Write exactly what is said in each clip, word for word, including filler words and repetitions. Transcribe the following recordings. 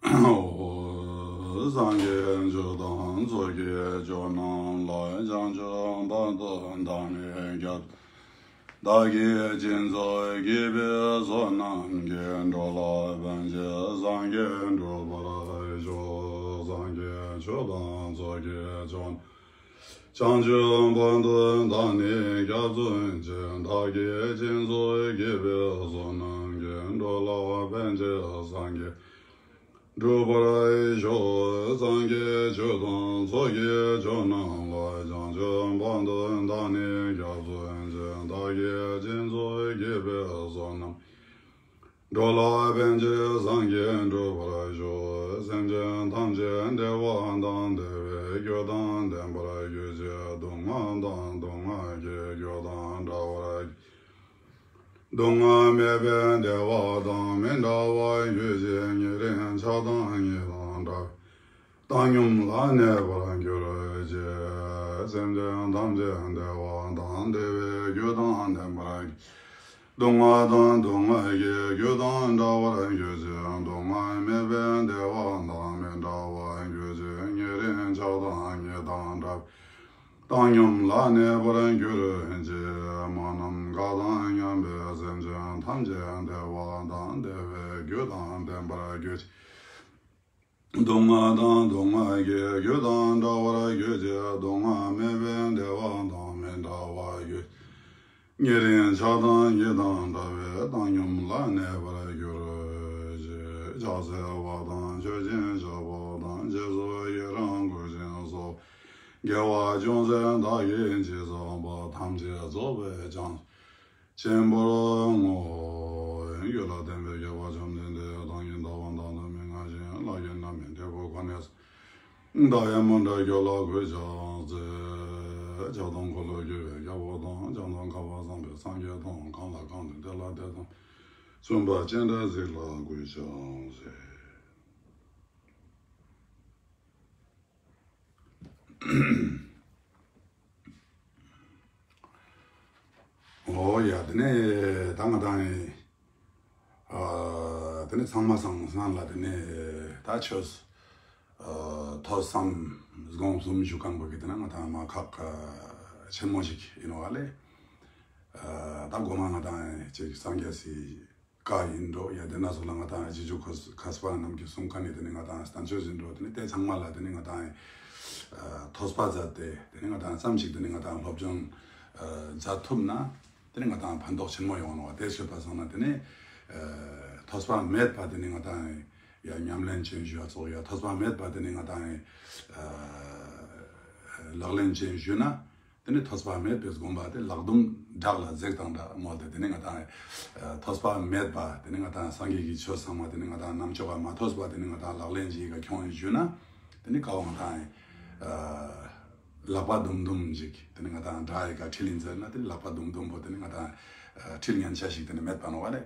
སངས་རྒྱས་ཆོས་དང་ཚོགས་ཀྱི་མཆོག་རྣམས་ལ། བྱང་ཆུབ་བར་དུ་བདག་ནི་སྐྱབས། བདག་གིས་སྦྱིན་སོགས་བགྱིས་པའི་བསོད་ནམས་ཀྱིས། འགྲོ་ལ་ཕན་ཕྱིར་སངས་རྒྱས་འགྲུབ་པར་ཤོག། སངས་རྒྱས་ཆོས་དང་ཚོགས་ཀྱི་མཆོག་རྣམས། བྱང་ཆུབ་བར་དུ་བདག་ནི་སྐྱབས་སུ་མཆི། བདག་གིས་སྦྱིན་སོགས་བགྱིས་པའི་བསོད་ནམས་ཀྱིས། འགྲོ་ལ་ཕན་ཕྱིར་སངས་རྒྱས་འགྲུབ་པར་ཤོག། སངས་རྒྱས་ཆོས་དང་ཚོགས་ཀྱི་མཆོག་རྣམས་ལ། བྱང་ཆུབ་བར་དུ་བདག་ནི་སྐྱབས་སུ་མཆི། བདག་གིས་སྦྱིན་སོགས་བགྱིས་པའི་བསོད་ནམས། འགྲོ་ལ་ཕན་ཕྱིར་སངས་རྒྱས་འགྲུབ་པར་ཤོག། སེམས་ཅན་ཐམས་ཅད་བདེ་བ་དང་བདེ་བའི་རྒྱུ་དང་ལྡན་པར་གྱུར་ཅིག། སྡུག་བསྔལ་དང་སྡུག་བསྔལ་གྱི་རྒྱུ་དང་བྲལ་བར། སྡུག་བསྔལ་མེད་པའི་བདེ་བ་དང་མི་འབྲལ་བར་གྱུར་ཅིག། ཉེ་རིང་ཆགས་སྡང་གཉིས་དང་བྲལ་བའི་བཏང་སྙོམས་ལ་གནས་པར་གྱུར་ཅིག། སེམས་ཅན་ཐམས་ཅད་བདེ་བ་དང་བདེ་བའི་རྒྱུ་དང་ལྡན་པར། སྡུག་བསྔལ་དང་སྡུག་བསྔལ་གྱི་རྒྱུ་དང་བྲལ་བར་གྱུར་ཅིག། སྡུག་བསྔལ་མེད་པའི་བདེ་བ་དང་མི་འབྲལ་བར་གྱུར་ཅིག། ཉེ་རིང་ཆགས་སྡང་གཉིས་དང་བྲལ་བའི་བཏང་སྙོམས་ལ་གནས་པར་གྱུར་ཅིག། མ་ནམ་མཁའ་དང་མཉམ་པའི་སེམས་ཅན་ཐམས་ཅད་བདེ་བ་དང་བདེ་བའི་རྒྱུ་དང་ལྡན་པར་གྱུར་ཅིག། སྡུག་བསྔལ་དང་སྡུག་བསྔལ་གྱི་རྒྱུ་དང་བྲལ་བར་གྱུར་ཅིག། སྡུག་བསྔལ་མེད་པའི་བདེ་བ་དང་མི་འབྲལ་བར་གྱུར་ཅིག། ཉེ་རིང་ཆགས་སྡང་གཉིས་དང་བྲལ་བའི་བཏང་སྙོམས་ལ་གནས་པར་གྱུར་ཅིག། ཕྱག་འཚལ་བ་དང་མཆོད་ཅིང་བཤགས་པ་དང་། རྗེས་སུ་ཡི་རང་བསྐུལ་ཞིང་གསོལ། དགེ་བ་ཅུང་ཟད་བདག་གིས་ཅི་བསགས་པ། ཐམས་ཅད་རྫོགས་པའི་བྱང་ཆེན་པོར་བསྔོ། ཡོན་གྱིས་བརྒྱན་པའི་རྒྱལ་བ་བཅོམ་ལྡན་འདས་བདག་ཉིད་རྟག་པར་བདག་ཏུ་མི་མངའ་ཞིང་། ལྷ་ཀུན་རྣམ་སྨིན་དྲིལ་བུ་ཁ་ནས་སོང་། བདག་ཡང་མོའུ་འདྲ་ཁྱོད་ལ་གུས་ཕྱག་འཚལ། ལྕགས་དང་འཁོར་ལོས་སྒྱུར་བའི་རྒྱལ་པོ་དང་། ལྕགས་དང་ཁ་བ་བཟང་པོས་སངས་རྒྱས་དང་། གང་ལ་གང་འདུལ་དེ་ལ་དེ་དང་། སུམ་པ་སྤྱན་རས་གཟིགས་ལ་གུས་ཕྱག་འཚལ། འོ་ཡ། དེ་ནས་ད་ང་དང་ཨ་དེ་ནས་ཚང་མ་སང་སང་ལ་དེ་ནས་ད་ཆོས་ཨ་ཐོས་བསམ་སྒོམ་གསུམ་ཞུ་ཁན་པོ་གི་དེ་ན་ང་དང་མ་ཁག་ཆེན་མོ་ཞིག་ཡིན་ནོག་ལེ། ཨ་ད་གོ་མ་ང་དང་ཅིག་སངས་རྒྱས་སི་བཀའ་ཡིན་འགྲོ། ཡ་དེ་ན་ཚོགས་ལ་ང་དང་རྗེས་འཇུག་མཁས་པ་རྣམས་ཀྱི་གསུང་ཁན་ནི་དེ་ནི་ང་དང་བསྟན་བཅོས་ཡིན་འགྲོ། དེ་ནི་དེ་ཚང་མ་ལ་དེ་ནི་ང་དང་ཨ་ཐོས་པ་མཛད་དེ། དེ་ནི་ང་དང་ཙམ་ཞིག་དེ་ནི་ང་དང་སློབ་སྦྱོང་ཨ་མཛད་ཐུབ་ན་དེ་ནི་ང་དང་ཕན་ཐོགས་ཆེན་མོ་ཡོང་ནོག། དེ་ཤོད་པ་སང་ན་དེ་ནི་ཨ་ཐོས་པ་མེད་པ་དེ་ནི་ང་དང་ཡ་ཉམས་ལེན་ཅན་ཞུ་ཡ་ཙོགས། ཡ་ཐོས་པ་མེད་པ་དེ་ནི་ང་དང་ཨ་ལག་ལེན་ཅན་ཞུ་ན། དེ་ནི་ཐོས་པ་མེད་པའི་སྒོམ་པ་དེ་ལག་རྡུམ་བྲག་ལ་འཛེགས་དང་འདྲ་མོལ་ཏེ། དེ་ནི་ང་དང་ཨ་ཐོས་པ་མེད་པ་དེ་ནི་ང་དང་སངས་རྒྱས་ཀྱི་ཆོས་ཚང་མ་དེ་ནི་ང་དང་རྣམ་དཔྱོད་པ་མ་ཐོས་པ་དེ་ནི་ང་དང་ལག་ལེན་ཅིག་ག་ཁྱོང་ཞུ་ན། དེ་ནི་ཀ་བོ་ང་དང་ཨ་ལག་པ་རྡུམ་རྡུམ་ཅིག་དེ་ནི་ང་དང་བྲག་གི་ཀ་ཁྲིད་ལིན་ཟེར་ན་དེ་ནི་ལག་པ་རྡུམ་རྡུམ་པོ་དེ་ནི་ང་དང་ཨ་ཁྲིད་ཉན་ཆ་ཞིག་དེ་ནི་མེད་པ་ནོག་པ་ལེ།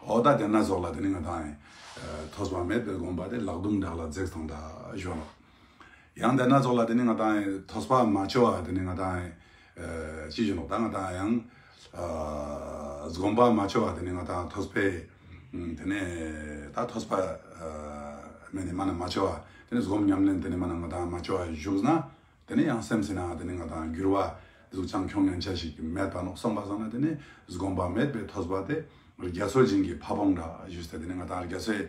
འོ་ད་དེ་ན་ཚོགས་ལ་དེ་ནི་ང་དང་ཨ་ཐོས་པ་མེད་པའི་སྒོམ་པ་དེ་ལག་རྡུམ་བྲག་ལ་འཛེགས་དང་འདྲ་ཞུ་ནོག། ཡང་དེ་ན་ཚོགས་ལ་དེ་ནི་ང་དང་ཐོས་པ་མ་ཆོ་བ་དེ་ནི་ང་དང་ཨ་ཅི་ཞུ་ནོག། ད་ང་དང་ཡང་ཨ་སྒོམ་པ་མ་ཆོ་བ་དེ་ནི་ང་དང་ཐོས་པའི་དེ་ནི་ད་ཐོས་པ་ཨ་མེད་ནི་མ་ན་མ་ཆོ་བ་དེ་ནི་སྒོམ་ཉམས་ལེན་དེ་ནི་མ་ན་ང་དང་མ་ཆོ་བ་བཞུགས་ན། དེ་ནི་ཡང་སེམས་སི་ནང་དེ་ནི་ང་དང་འགྱུར་བ་དེ་ཟུག་ཅང་ཁྱོང་ཉན་ཆ་ཞིག་མེད་པ་ནོག། སོང་པ་སང་ན་དེ་ནི་སྒོམ་པ་མེད་པའི་ཐོས་པ་དེ་རྒྱ་མཚོའི་བྱིངས་ཀྱི་ཕ་བོང་འདྲ་ཞུས་ཏེ། དེ་ནི་ང་དང་རྒྱ་མཚོའི་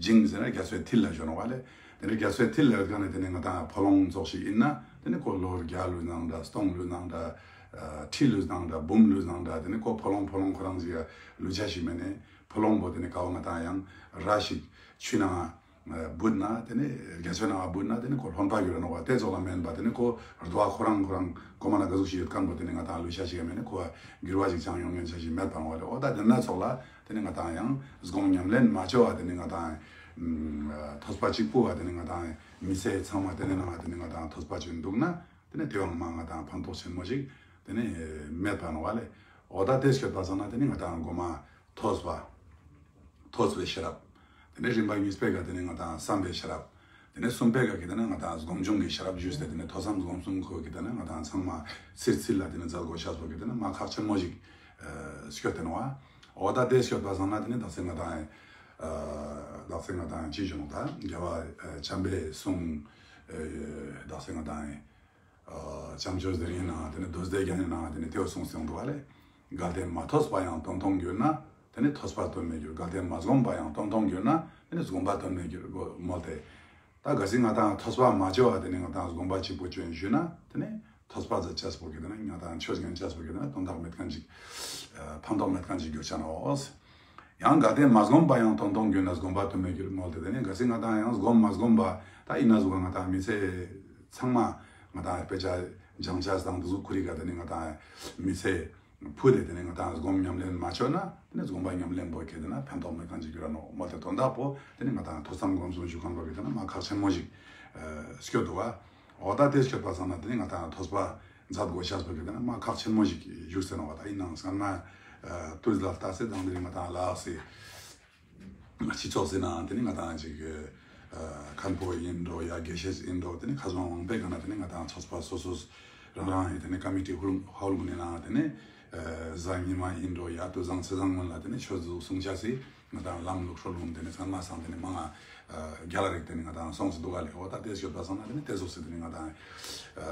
བྱིངས་ཟེར་ན་རྒྱ་མཚོའི་མཐིལ་ལ་ཞུ་ནོག་པ་ལེ། དེ་ནི་རྒྱ་མཚོའི་མཐིལ་ལ་ཡོད་ཁན་ནི་དེ་ནི་ང་དང་ཕོ་ལོང་ཙོགས་ཤིག་ཡིན་ན། དེ་ནི་ཁོ་ལོ་བརྒྱ་ལུས་ནང་འདྲ། སྟོང་ལུས་ནང་འདྲ། ཨ་ཁྲི་ལུས་ནང་འདྲ། འབུམ་ལུས་ནང་འདྲ། དེ་ནི་ཁོ་ཕོ་ལོང་ཕོ་ལོང་ཁོ་རང་ཞིག་ལུས་ཆ་ཞིག་མེད་ནི། ཕོ་ལོང་པོ་དེ་ནི་ཀ་བོ་ང་དང་ཡང་ར་ཞིག་ཆུའི་ནང་བུད་ན་དེ་ནི་རྒྱ་མཚོའི་ནང་བུད་ན་དེ་ནི་ཁོ་རློན་པ་གྱུར་ནོག་པ། དེ་ཙོགས་ལ་མེན་པ་དེ་ནི་ཁོ་རྡོ་བ་ཁོ་རང་ཁོ་རང་གོ་མ་ན་ག་ཟུག་ཞིག་ཡོད་ཁན་པོ་དེ་ནི་ང་དང་ལུས་ཆ་ཞིག་མེད་ནི། ཁོ་འགྱུར་བ་ཞིག་ཅང་ཡོང་ཉན་ཆ་ཞིག་མེད་པ་ནོག་པ་ལེ། འོ་ད་དེ་ན་ཚོགས་ལ་དེ་ནི་ང་དང་ཡང་སྒོམ་ཉམས་ལེན་མ་ཆོ་བ་དེ་ནི་ང་དང་ཨ་ཐོས་པ་གཅིག་པུ་བ་དེ་ནི་ང་དང་མི་ཚེ་ཚང་མ་དེ་ནི་ནང་དེ་ནི་ང་དང་ཐོས་པ་ཆོ་འདུག་ན། དེ་ནི་དེ་བོ་མ་ང་དང་ཕན་ཐོགས་ཆེན་མོ་ཞིག་དེ་ནི་མེད་པ་ནོག་པ་ལེ། འོ་ད་དེ་ཤོད་པ་སང་ན་དེ་ནི་ང་དང་གོ་མ་ཐོས་པ། ཐོས་པའི་ཤེས་རབ། དེ་ནི་རིམ་པ་གཉིས་པའི་ཀ་དེ་ནི་ང་དང་བསམ་པའི་ཤེས་རབ། དེ་ནི་གསུམ་པའི་ཀ་གི་དེ་ནི་ང་དང་སྒོམ་བྱུང་གི་ཤེས་རབ་ཞུས་ཏེ། དེ་ནི་ཐོས་བསམ་སྒོམ་གསུམ་ཁོ་གི་དེ་ནི་ང་དང་ཚང་མ་ཚིར་ཚིར་ལ་དེ་ནི་མཛད་དགོས་ཤེས་པོ་གི་དེ་ནི་མ་ཁག་ཆེན་མོ་ཞིག་ཨ་ཤོད་དེ་ནོག་པ། འོ་ད་དེ་ཤོད་པ་སང་ན་དེ་ནི་ད་སེ་ང་དང་ཨ་ད་ སེ་ང་དང་ཅི་བྱུང་ད་རྒྱལ་བ་ཨ་བྱམས་པའི་གསུང་ཨ་དག་སེ་ང་དང་ཨ་བྱམས་ཆོས་ཟེར་ཡིན་ན་དེ་ནི་མདོ་སྡེ་རྒྱན་ཡིན་ན་དེ་ནི་དེའོ་གསུངས་སེ་ཡོང་འདུག་བ་ལེ། གལ་ཏེ་མ་ཐོས་པ་ཡང་དོན་མཐོང་གྱུར་ན། དེ་ནི་ཐོས་པ་དོན་མེད་འགྱུར། གལ་ཏེ་མ་བསྒོམས་པ་ཡང་དོན་མཐོང་གྱུར་ན། དེ་ནི་བསྒོམས་པ་དོན་མེད་འགྱུར་གོ་མོལ་ཏེ། ད་གལ་སྲིད་ང་དང་ཐོས་པ་མ་བཅོ་བ་དེ་ནི་ང་དང་བསྒོམས་པ་གཅིག་པོ་བཅོས་ཞུས་ན་དེ་ནི་ཐོས་པ་ཟེར་ཅེས་པོ་གི་དེ་ནི་ང་དང་ཆོས་ཉན་ཅེས་པོ་གི་དེ་ནི་དོན་དག་མེད་མཁན་ཅིག་ཨ་ཕན་ཐོགས་མེད་མཁན་ཅིག་འགྱུར་ཆ་ནོག་ཡང་གལ་ཏེ་མ་བསྒོམས་པ་ཡང་དོན་མཐོང་གྱུར་ན། བསྒོམས་པ་དོན་མེད་འགྱུར་མོལ་ཏེ། དེ་ནི་གལ་སྲིད་ང་དང་ཡང་བསྒོམས་མ་བསྒོམས་པ་ད་ཡིན་ན་ཟུག་ང་དང་མི་ཚེ་ཚང་མ་ང་དང་དཔེ་ཆ་སྦྱང་ཅེས་དང་དེ་ཟུག་ཁུར་རི་ག་དེ་ནི་ང་དང་མི་ཚེ་ཕུད་དེ་དེ་ནི་ང་དང་བསྒོམས་ཉམས་ལེན་མ་བཅོས་ན་དེ་ནི་བསྒོམས་པ་ཉམས་ལེན་པོ་གི་དེ་ན་ཕན་ཐོགས་མེད་མཁན་ཅིག་འགྱུར་ར་ནོག་མོལ་ཏེ། དོན་དག་པོ་དེ་ནི་ང་དང་ཐོས་བསམ་སྒོམ་གསུམ་ཞུ་མཁན་པོ་གི་དེ་ན་མ་ཁག་ཆེན་མོ་ཞིག་ཨ་སྐྱོད་འདུག་བ། འོ་ད་དེ་སྐྱོད་པ་སང་ན་དེ་ནི་ང་དང་ཐོས་པ་མཛད་དགོས་ཤེས་པོ་གི་དེ་ན་མ་ཁག་ཆེན་མོ་ཞིག་བཞུགས་སེ་ནོག་བ། ད་ཡིན་ནའང་སྔན་མ་ཨ་དུས་ལ་ལྟ་སེ་དང་དེ་ནི་ང་དང་ལ་དྭགས་སི་སྤྱི་ཚོགས་ཟེར་ན་དེ་ནི་ང་དང་ཅིག་ཨ་མཁན་པོ་ཡིན་འགྲོ་ཡ་དགེ་བཤེས་ཡིན་འགྲོ་དེ་ནི་ཁ་སང་དབང་པའི་སྒང་ན་དེ་ནི་ང་དང་ཚོགས་པ་སོ་སོ་རང་རང་ཡི་དེ་ནི་ཀ་མི་ཊི་ཧོལ་ཧོལ་གུན་ནི་ནང་དེ་ནི་ཨ་གཟའ་ཉི་མ་ཡིན་འགྲོ་ཡ་དུས་བཟང་ཚེས་བཟང་གུན་ལ་དེ་ནི་ཆོས་ཟུག་གསུང་ཅེས་སི་ང་དང་ལམ་ལུགས་སྲོལ་གུན་དེ་ནི་སྔན་མ་སང་དེ་ནི་མང་ང་ཨ་རྒྱལ་ལ་རིགས་དེ་ནི་ང་དང་སོང་སེ་འདུག་ག་ལེ། འོ་ད་དེ་སྐྱོད་པ་སང་ན་དེ་ནི་དེ་ཟུག་སེ་དེ་ནི་ང་དང་ཨ་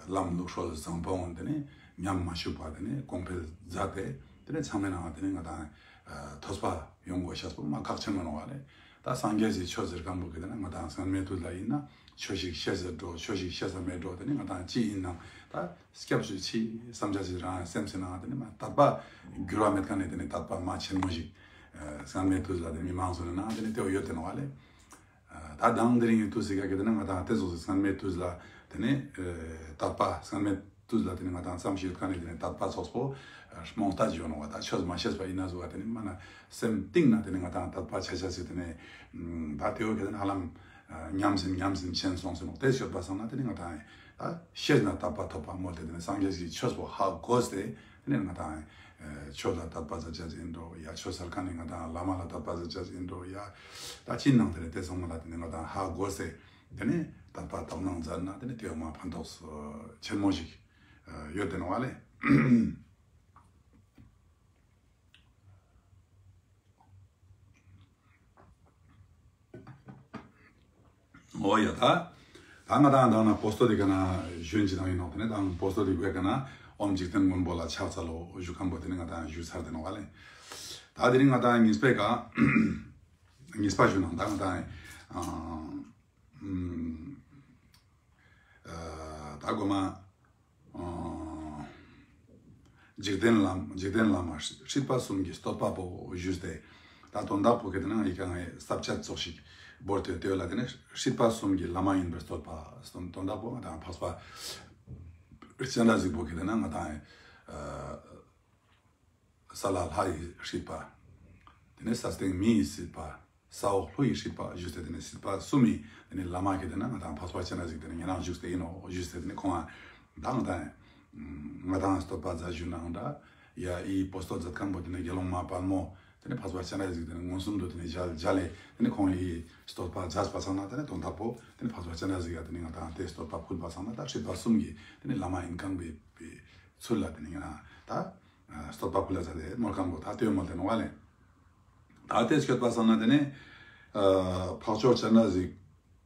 ལམ་ལུགས་སྲོལ་བཟང་པོ་གུན་དེ་ནི་ཉམས་མ་བཅུག་པ་དེ་ནི་གོང་འཕེལ་མཛད་དེ་དེ་ནི་ཚང་མའི་ནང་དེ་ནི་ང་དང་ཨ་ཐོས་པ་ཡོང་དགོས་ཤེས་པོ་མ་ཁག་ཆེན་མོ་ནོག་བ་ལེ། ད་སངས་རྒྱས་སི་ཆོས་ཟེར་མཁན་པོ་གི་དེ་ན་ང་དང་སྔན་མའི་དུས་ལ་ཡིན་ན་ཆོས་ཤིག་ཤེས་ས་འགྲོ་ཆོས་ཤིག་ཤེས་ས་མེད་འགྲོ་དེ་ནི་ང་དང་ཅི་ཡིན་ནའང་ད་སྐྱབས་སུ་མཆི་བསམ་ཅེས་སི་རང་སེམས་སི་ནང་དེ་ནི་མ་དད་པ་འགྱུར་བ་མེད་མཁན་ནི་དེ་ནི་དད་པ་མ་ཆེན་མོ་ཞིག་ཨ་སྔན་མའི་དུས་ལ་དེ་ནི་མི་མང་སུ་ནི་ནང་དེ་ནི་དེའོ་ཡོད་དེ་ནོག་བ་ལེ། ཨ་ད་དང་དེ་རིང་གི་དུས་སི་ཀ་གི་དེ་ན་ང་དང་དེ་ཟུག་སི་སྔན་མའི་དུས་ལ་དེ་ནི་ཨ་དད་པ་སྔན་མའི་དུས་ལ་དེ་ནི་ང་དང་བསམ་ཤེས་ཁན་ནི་དེ་ནི་དད་པ་ཚོགས་པོ་རྨོངས་ལྟ་ཅིག་ཡོད་ནོག་བ། ད་ཆོས་མ་ཤེས་པ་ཡིན་ན་ཟུག་ག་དེ་ནི་མ་ན་སེམས་གཏིང་ན་དེ་ནི་ང་དང་དད་པ་ཆ་ཆ་སི་དེ་ནི་ད་དེའོ་གི་དེ་ནི་ཧ་ལམ་ཉམས་སིན་ཉམས་སིན་ཆེན་སོང་སེ་ནོག། དེ་ཤོད་པ་སང་ན་དེ་ནི་ང་དང་ད་ཤེས་ན་དད་པ་ཐོབ་པ་མོལ་ཏེ་དེ་ནི་སངས་རྒྱས་སི་ཆོས་པོ་ཧ་གོ་སྟེ་དེ་ནི་ང་དང་ཆོས་ལ་དད་པ་ཟེར་ཅེས་ཡིན་འགྲོ་ཡ་ཆོས་ཟེར་ཁན་ནི་ང་དང་བླ་མ་ལ་དད་པ་ཟེར་ཅེས་ཡིན་འགྲོ་ཡ་ད་ཅི་ནང་དེ་ནི་དེ་ཚང་མ་ལ་དེ་ནི་ང་དང་ཧ་གོ་སྟེ་དེ་ནི་དད་པ་དག་སྣང་མཛད་ན་དེ་ནི་དེའོ་མ་ཕན་ཐོགས་ཆེན་མོ་ཞིག་ཡོད་དེ་ནོག་བ་ལེ། འོ་ཡ་ད། ད་ང་དང་ད་ན་པོ་སྟོ་དེ་ཀ་ན་ཞུན་ཅི་དང་ཡིན་ནོག། དེ་ནི་ད་པོ་སྟོ་དེ་ཀ་ན་ཨོཾ་འཇིག་རྟེན་མགོན་པོ་ལ་ཕྱག་འཚལ་ལོ་ཞུ་ཁན་པོ་དེ་ནི་ང་དང་ཞུ་ཚར་དེ་ནོག་བ་ལེ། ད་དེ་རིང་ང་དང་གཉིས་པའི་ཀ་གཉིས་པ་ཞུ་ནང་ད་ང་དང་ཨ་ཨ་ད་གོ་མ་ཨ་འཇིག་རྟེན་ལམ་འཇིག་རྟེན་བླ་མ་སྲིད་པ་གསུམ་གྱི་བསྟོད་པ་པོ་ཞུས་ཏེ། ད་དོན་དག་པོ་གི་དེ་ན་ཡི་གེ་ངའི་ས་བཅད་ཙོགས་ཤིག་བོར་ཏེ་དེ་ལ་དེ་ནི་སྲིད་པ་གསུམ་གྱི་བླ་མ་ཡིན་པའི་བསྟོད་པ་དོན་དག་པོ་ང་དང་འཕགས་པ་སྤྱན་རས་གཟིགས་པོ་གི་དེ་ན་ང་དང་ཨ་ས་བླ་ལྷ་ཡི་སྲིད་པ། དེ་ནས་ས་སྟེང་མི་ཡི་སྲིད་པ། ས་འོག་ཀླུ་ཡི་སྲིད་པ་ཞུས་ཏེ་དེ་ནས་སྲིད་པ་གསུམ་མི་དེ་ནས་བླ་མ་གི་དེ་ན་ང་དང་འཕགས་པ་སྤྱན་རས་གཟིགས་དེ་ནས་ཉེ་རང་བཞུགས་ཏེ་ཡིན་ནོག་ཞུས་ཏེ་དེ་ནས་ཁོང་ང་དང་ང་དང་བསྟོད་པ་མཛད་ཞུ་ནང་འདྲ་ཡ་ཨི་པོ་སྟོད་མཛད་ཁན་པོ་དེ་ནས་དགེ་སློང་མ་དཔལ་མོ་དེ་ནས་འཕགས་པ་སྤྱན་རས་གཟིགས་དེ་ནས་མངོན་སུམ་དུ་དེ་ནས་མཇལ་མཇལ་ལེ་དེ་ནས་ཁོང་ཨི་བསྟོད་པ་མཛད་པ་སང་ན་དེ་ནས་དོན་དག་པོ་དེ་ནས་འཕགས་པ་སྤྱན་རས་གཟིགས་ཡ་དེ་ནས་ང་དང་དེ་བསྟོད་པ་ཕུལ་བ་སང་ན་ད་སྲིད་པ་གསུམ་གྱི་དེ་ནས་བླ་མ་ཡིན་ཁན་པའི་ཚུལ་ལ་དེ་ནས་ང་དང་ད། བསྟོད་པ་ཕུལ་ལ་མཛད་དེ་མོལ་ཁན་པོ་ད་དེ་མོལ་ཏེ་ནོག་བ་ལེ། ད་དེ་སྐྱོད་པ་སང་ན་དེ་ནི་འཕགས་མཆོག་སྤྱན་རས་གཟིགས་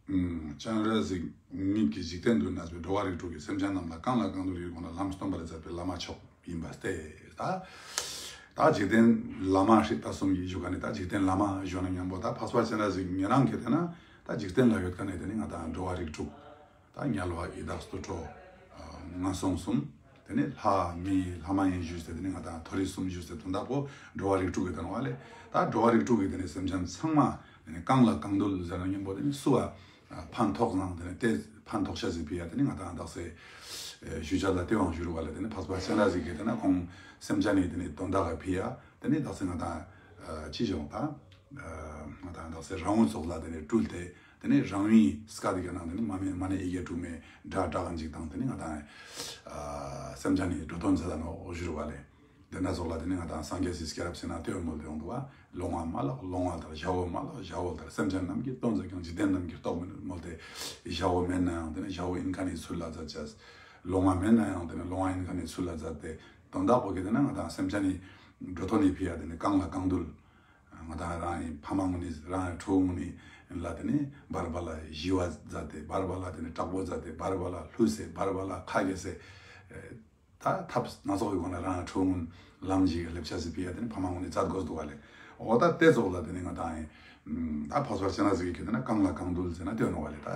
སྤྱན་རས་གཟིགས་ཉིད་ཀྱི་འཇིག་རྟེན་དུ་གནས་པའི་འགྲོ་བ་རིགས་དྲུག་གི་སེམས་ཅན་རྣམས་ལ་གང་ལ་གང་འདུལ་གྱི་སྒོ་ནས་ལམ་སྟོན་པར་མཛད་པའི་བླ་མ་མཆོག་ཡིན་པ་སྟེ། ད་ད་འཇིག་རྟེན་བླ་མ་སྲིད་པ་གསུམ་གྱི་ཞུ་ཁན་ནི་ད་འཇིག་རྟེན་བླ་མ་ཞུ་ན་མཉམ་པོ་ད་འཕགས་པ་སྤྱན་རས་གཟིགས་ཉེ་རང་གི་དེ་ན་ད་འཇིག་རྟེན་ལ་ཡོད་ཁན་ནི་དེ་ནི་ང་དང་འགྲོ་བ་རིགས་དྲུག་ད་དམྱལ་བ་ཡི་དྭགས་དུད་འགྲོ་ངན་སོང་གསུམ། དེ་ནས་ལྷ་མི་ལྷ་མ་ཡིན་ཞུས་ཏེ་དེ་ནས་ང་དང་མཐོ་རིས་གསུམ་ཞུས་ཏེ་དོན་དག་པོ་འགྲོ་བ་རིགས་དྲུག་གི་དོན་བ་ལེ། ད་འགྲོ་བ་རིགས་དྲུག་གི་དེ་ནས་སེམས་ཅན་ཚང་མ་དེ་ནས་གང་ལ་གང་འདུལ་ཟེར་ན་མཉམ་པོ་དེ་ནས་སུ་བ་ཕན་ཐོགས་ནང་དེ་ནས་དེ་ཕན་ཐོགས་ཤ་ཟིག་ཕི་ཡ་དེ་ནས་ང་དང་དག་ས་ཞུ་བྱ་ལ་དེ་བང་ཞུ་རུ་བ་ལེ། དེ་ནས་འཕགས་པ་སྤྱན་རས་གཟིགས་ཀྱི་དེ་ན་ཁོང་སེམས་ཅན་ནི་དེ་ནས་དོན་དག་ག་ཕི་ཡ་དེ་ནས་དག་ས་ང་དང་ཅི་བྱུང་ད་ང་དང་དག་ས་རང་འོད་ཚོགས་ལ་དེ་ནས་སྤྲུལ་ཏེ། དེ་ནས་རང་བྱུང་སྐད་དེ་ག་ནང་དེ་ནས་མ་ནེ་མ་ནེ་ཡི་གེ་དྲུག་མའི་སྒྲ་སྒྲ་གང་ཅིག་དང་དེ་ནས་ང་དང་ཨ་སེམས་ཅན་ནི་འགྲོ་དོན་མཛད་ད་ནོག་ཞུ་རུ་བ་ལེ། དེ་འདྲ་སོགས་ལ་དེ་ནས་ང་དང་སངས་རྒྱས་སི་སྐྱེས་རབས་ཟེར་ན་དེ་བོ་མོལ་ཏེ་ཡོང་འདུག་བ། ལོང་བ་མ་ལགས་ལོང་བ་ལྟར་ཞ་བོ་མ་ལགས་ཞ་བོ་ལྟར་སེམས་ཅན་རྣམས་ཀྱི་དོན་མཛད་ཀྱང་འཇིག་རྟེན་རྣམས་ཀྱི་སྟོབས་མིན་མོལ་ཏེ། ཞ་བོ་མེད་ན་ཡང་དེ་ནས་ཞ་བོ་ཡིན་མཁན་ནི་ཚུལ་ལ་མཛད་ཅེས། ལོང་བ་མེད་ན་ཡང་དེ་ནས་ལོང་བ་ཡིན་མཁན་ནི་ཚུལ་ལ་མཛད་དེ། དོན་དག་པོ་གི་དེ་ནས་ང་དང་སེམས་ཅན་ནི་འགྲོ་དོན་ནི་ཕི་ཡ་དེ་ནས་གང་ལ་གང་འདུལ། ང་དང་རང་ངི་ཕ་མ་གུན་ནི་རང་ངི་ཕྲུ་གུ་གུན་ནི་ལ་དེ་ནི་བར་བར་ལ་ཞི་བ་མཛད་དེ་བར་བར་ལ་དེ་ནི་དྲག་པོ་མཛད་དེ་བར་བར་ལ་ལྷུས་སེ་བར་བར་ལ་ཁ་གྱེས་སེ་ད་ཐབས་སྣ་ཚོགས་ཀྱི་སྒོ་ནས་རང་ངི་ཕྲུ་གུ་གུན་ལམ་ཞིག་གི་ལེབ་ཆ་སི་ཕི་ཡ་དེ་ནི་ཕ་མ་གུན་ནི་མཛད་དགོས་འདུག་ག་ལེ། འོ་ད་དེ་ཙོགས་ལ་དེ་ནི་ང་དང་ཡིན། ད་འཕགས་པ་སྤྱན་རས་གཟིགས་ཀྱི་ཁྱོད་ན་གང་ལ་གང་འདུལ་ཟེར་ན་དེ་ནོག་ག་ལེ། ད་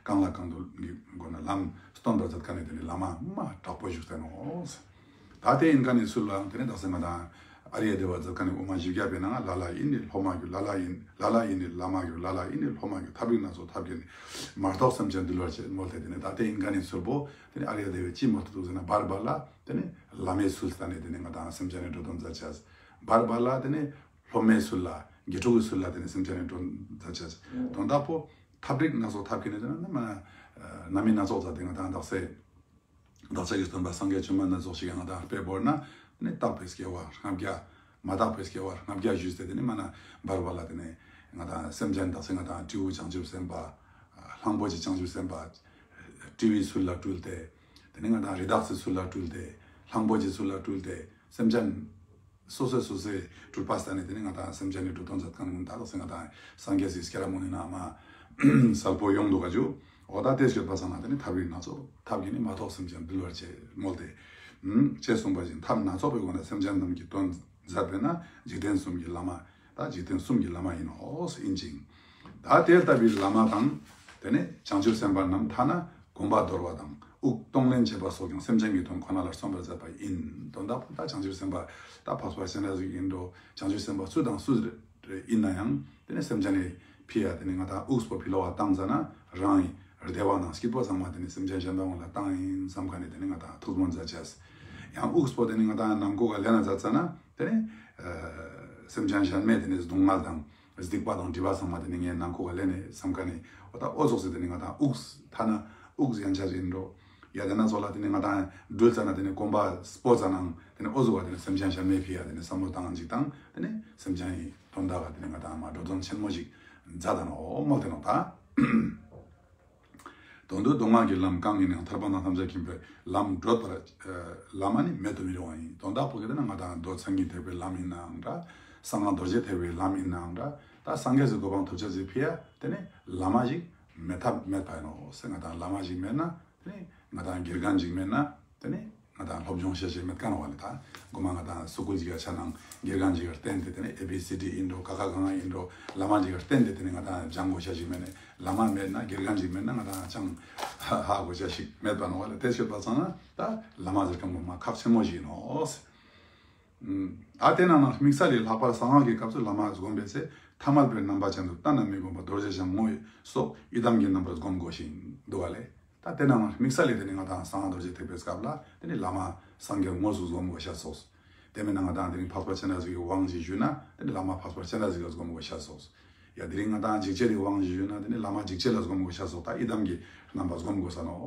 གང་ལ་གང་འདུལ་གྱི་སྒོ་ནས་ལམ་སྟོན་པར་མཛད་མཁན་ནི་དེ་ནི་བླ་མ་མ་དྲག་པོ་བཞུགས་ཏེ་ནོག་ད་དེ་ཡིན་མཁན་ནི་ཚུལ་ལའང་དེ་ནི་ད་སེ་ང་དང་ཨཱརྱ་དེ་བ་མཛད་མཁན་ནི་དབུ་མ་བཞི་བརྒྱ་པའི་ནང་ལ་ལ་ཡིན་ནི་སློབ་མ་གྱུར། ལ་ལ་ཡིན་ལ་ལ་ཡིན་ནི་བླ་མ་གྱུར། ལ་ལ་ཡིན་ནི་སློབ་མ་གྱུར། ཐབས་རིག་སྣ་ཚོགས་ཐབས་ཀྱིས་ནི། མ་རྟོགས་སེམས་ཅན་འདུལ་བར་བྱེད། མོལ་ཏེ་དེ་ནི་ད་དེ་ཡིན་མཁན་ནི་ཚུལ་པོ་དེ་ནི་ཨཱརྱ་དེ་བས་ཅི་མོལ་ཏེ་འདུག་ཟེར་ན་བར་བར་ལ་དེ་ནི་བླ་མའི་ཚུལ་ལྟ་ནས་དེ་ནི་ང་དང་སེམས་ཅན་ནི་འགྲོ་དོན་མཛད་ཅེས། བར་བར་ལ་དེ་ནི་སློབ་མའི་ཚུལ་ལ་དགེ་ཕྲུག་གི་ཚུལ་ལ་དེ་ནི་སེམས་ཅན་ནི་འགྲོ་དོན་མཛད་ཅེས། དོན་དག་པོ་ཐབས་རིག་སྣ་ཚོགས་ཐབས་ཀྱིས་ནི་དེ་ནི་མ་རྣམ་སྨིན་སྣ་ཚོགས་མཛད་དེ་ང་དང་དག་ས་བདག་ཅག་གི་སྟོན་པ་སངས་རྒྱས་བཅོམ་ལྡན་འདས་ཙོགས་ཤིག་ཡང་ང་དང་དཔེ་བོར་ན་ནི་བརྟགས་པའི་སྐྱེ་བ་ལྔ་བརྒྱ། མ་དག་པའི་སྐྱེ་བ་ལྔ་བརྒྱ་བཞུས་ཏེ་དེ་ནི་མ་ན་བར་བར་ལ་དེ་ནི་ང་དང་སེམས་ཅན་དག་ས་ང་དང་སྤྲེའུ་བྱང་ཆུབ་སེམས་དཔའ། གླང་པོ་ཆེ་བྱང་ཆུབ་སེམས་དཔའ། སྤྲེའུའི་ཚུལ་ལ་སྤྲུལ་ཏེ། དེ་ནི་ང་དང་རི་དྭགས་སི་ཚུལ་ལ་སྤྲུལ་ཏེ། གླང་པོ་ཆེའི་ཚུལ་ལ་སྤྲུལ་ཏེ། སེམས་ཅན་སོ་སོའི་སོ་སོའི་སྤྲུལ་པ་ལྟ་ནས་དེ་ནི་ང་དང་སེམས་ཅན་ནི་འགྲོ་དོན་མཛད་མཁན་ཀུན་ད་དག་ས་ང་དང་སངས་རྒྱས་སི་སྐྱེས་རབས་མུ་ནེ་ན་མ་གསལ་པོ་ཡོང་འདུག་ག་ཇུ། འོ་ད་དེ་སྤྱོད་པ་ཚང་མ་དེ་ནི་ཐབས་རིག་སྣ་ཚོགས་ཐབས་ཀྱིས་ནི་མ་རྟོགས་སེམས་ཅན་འདུལ་བར་བྱེད། མོལ་ཏེ། ཅེས་གསུངས་པ་བཞིན་ཐབས་སྣ་ཚོགས་པའི་སྒོ་ནས་སེམས་ཅན་རྣམས་ཀྱི་དོན་མཛད་པས་ན་འཇིག་རྟེན་གསུམ་གྱི་བླ་མ། ད་འཇིག་རྟེན་གསུམ་གྱི་བླ་མ་ཡིན་ནོ་ཟེར་ཨིན་ཅིང་། ད་དེ་ལྟ་བུའི་བླ་མ་དང་། དེ་ནི་བྱང་ཆུབ་སེམས་དཔའ་རྣམས་ཐ་ན་གོམ་པ་དོར་བ་དང་དབུགས་གཏོང་ལེན་བྱེད་པ་སོགས་ཀྱང་སེམས་ཅན་གྱི་དོན་ཁོ་ན་ལ་བརྩོན་པར་མཛད་པ་ཡིན། དོན་དག་པོ་ད་བྱང་ཆུབ་སེམས་དཔའ་ད་འཕགས་པ་སྤྱན་རས་གཟིགས་ཡིན་འགྲོ། བྱང་ཆུབ་སེམས་དཔའ་སུ་དང་སུ་རེ་ཡིན་ན་ཡང་དེ་ནི་སེམས་ཅན་ནི་ཕི་ཡ་དེ་ནི་ང་དང་དབུགས་པོ་ཕི་ལོག་ག་བཏང་ཙ་ན་རང་ངི་བདེ་བ་དང་སྐྱིད་པོ་ཚང་མ་དེ་ནི་སེམས་ཅན་གཞན་དག་ལ་བཏང་ཡིན་བསམ་མཁན་ནི་དེ་ནི་ང་དང་ཐུགས་སྨོན་མཛད་ཅེས། ཡང་དབུགས་པོ་དེ་ནི་ང་དང་ནང་ཁོག་ག་ལེན་ན་མཛད་ཙ་ན་དེ་ནི་སེམས་ཅན་གཞན་མའི་དེ་ནི་སྡུག་བསྔལ་དང་སྡིག་པ་དང་སྒྲིབ་པ་ཚང་མ་དེ་ནི་ངའི་ནང་ཁོག་ག་ལེན་ནས་བསམ་མཁན་ནི་འོ་ད་འོ་ཙོགས་སི་དེ་ནི་ང་དང་དབུགས་ཐ་ན་དབུགས་ཡན་ཆད་ཡིན་འགྲོ། ཡ་དེ་ན་ཙོགས་ལ་དེ་ནི་ང་དང་འགྲུལ་ཙ་ན་དེ་ནི་གོམ་པ་སྤོ་ཙ་ན་དེ་ནི་འོ་ཙོགས་ལ་དེ་ནི་སེམས་ཅན་གཞན་མའི་ཕི་ཡ་དེ་ནི་བསམ་བློ་བཏང་ཅིག་དང་དེ་ནི་སེམས་ཅན་ཡི་དོན་དག་ག་དེ་ནི་ང་དང་མ་འགྲོ་དོན་ཆེན་མོ་ཞིག་མཛད་ད་ནོ་མོལ་ཏེ་ནོ་ད། དོན་དུ་མདོ་སྔགས་ཀྱི་ལམ་གང་ཡིན་ཡང་ཐར་པ་དང་ཐམས་ཅད་མཁྱེན་པའི་ལམ་བགྲོད་པར་བླ་མ་ནི་མེད་དུ་མི་རུང་བ་ཡིན། དོན་དག་པོ་གལ་ཏེ་ན་ང་དང་མདོ་མཚན་ཉིད་ཐེག་པའི་ལམ་ཡིན་ནའང་འདྲ། གསང་སྔགས་རྡོ་རྗེ་ཐེག་པའི་ལམ་ཡིན་ནའང་འདྲ། ད་སངས་རྒྱས་སི་གོ་འཕང་ཐོབ་ཅེས་སི་ཕི་ཡ་དེ་ནི་བླ་མ་ཞིག་མེད་ཐབས་མེད་པ་ཡིན་ནོ་ཟེར། ང་དང་བླ་མ་ཞིག་མེད་ན་དེ་ནི་ང་དང་དགེ་རྒན་ཞིག་མེད་ན་དེ་ནི་ང་དང་སློབ་སྦྱོང་བྱེད་ཅེས་མེད་མཁན་བ་ལེ། ད་གོ་མ་ང་དང་སུ་ཀུལ་ཞིག་ག་ཆ་ནང་དགེ་རྒན་ཞིག་ག་བསྟེན་ཏེ་དེ་ནི་ཨེ་བི་སི་ཌི་ཡིན་འགྲོ་ཀ་ཁ་ག་ང་ཡིན་འགྲོ་བླ་མ་ཞིག་ག་བསྟེན་ཏེ་དེ་ནི་ང་དང་སྦྱང་དགོས་ཤེས་ཞིག་མེད་ནི། བླ་མ་མེད་ན་དགེ་རྒན་ཞིག་མེད་ན་ང་དང་ཅང་ཧ་གོ་ཤེས་ཞིག་མེད་པ་ནོ་བ་ལེ། དེ་ཤོད་པ་ཚང་ན་ད་བླ་མ་ཟེར་མཁན་པོ་མ་ཁག་ཆེན་མོ་ཞིག་ཡིན་ནོ། ཨ་དེ་ནང་ན་དམིགས་བསལ་ལས་ལྷག་པར་གསང་སྔགས་ཀྱི་སྐབས་སུ་བླ་མ་སྒོམ་པའི་ཚེ་ཐ་མལ་པའི་རྣམ་པ་ཅན་དུ་གཏན་ནས་མི་སྒོམ་པར་རྡོ་རྗེ་འཆང་ངོ་བོ་སོགས་ཡི་དམ་གྱི་རྣམ་པར་སྒོམ་དགོས་ཤིང་འདུག་ག་ལེ། ད་དེ་ནང་ན་དམིགས་བསལ་ལས་དེ་ནི་ང་དང་གསང་སྔགས་རྡོ་རྗེ་ཐེག་པའི་སྐབས་ལ་དེ་ནི་བླ་མ་སངས་རྒྱས་དངོས་སུ་སྒོམ་དགོས་ཤེས་སོགས། དེ་མིན་ན་ང་དང་དེ་རིང་འཕགས་པ་སྤྱན་རས་གཟིགས་ཀྱི་དབང་ཞིག་ཞུས་ན་དེ་ནི་བླ་མ་འཕགས་པ་སྤྱན་རས་གཟིགས་ལ་སྒོམ་དགོས་ཤེས་སོགས། ཡ་དེ་རིང་ང་དང་འཇིགས་བྱེད་དེ་དབང་ཞིག་ཞུས་ན་དེ་ནི་བླ་མ་འཇིགས་བྱེད་ལ་སྒོམ་དགོས་ཤེས་སོགས། ད་ཡི་དམ་གྱི་རྣམ་པ་སྒོམ་དགོས་ས་ནོ།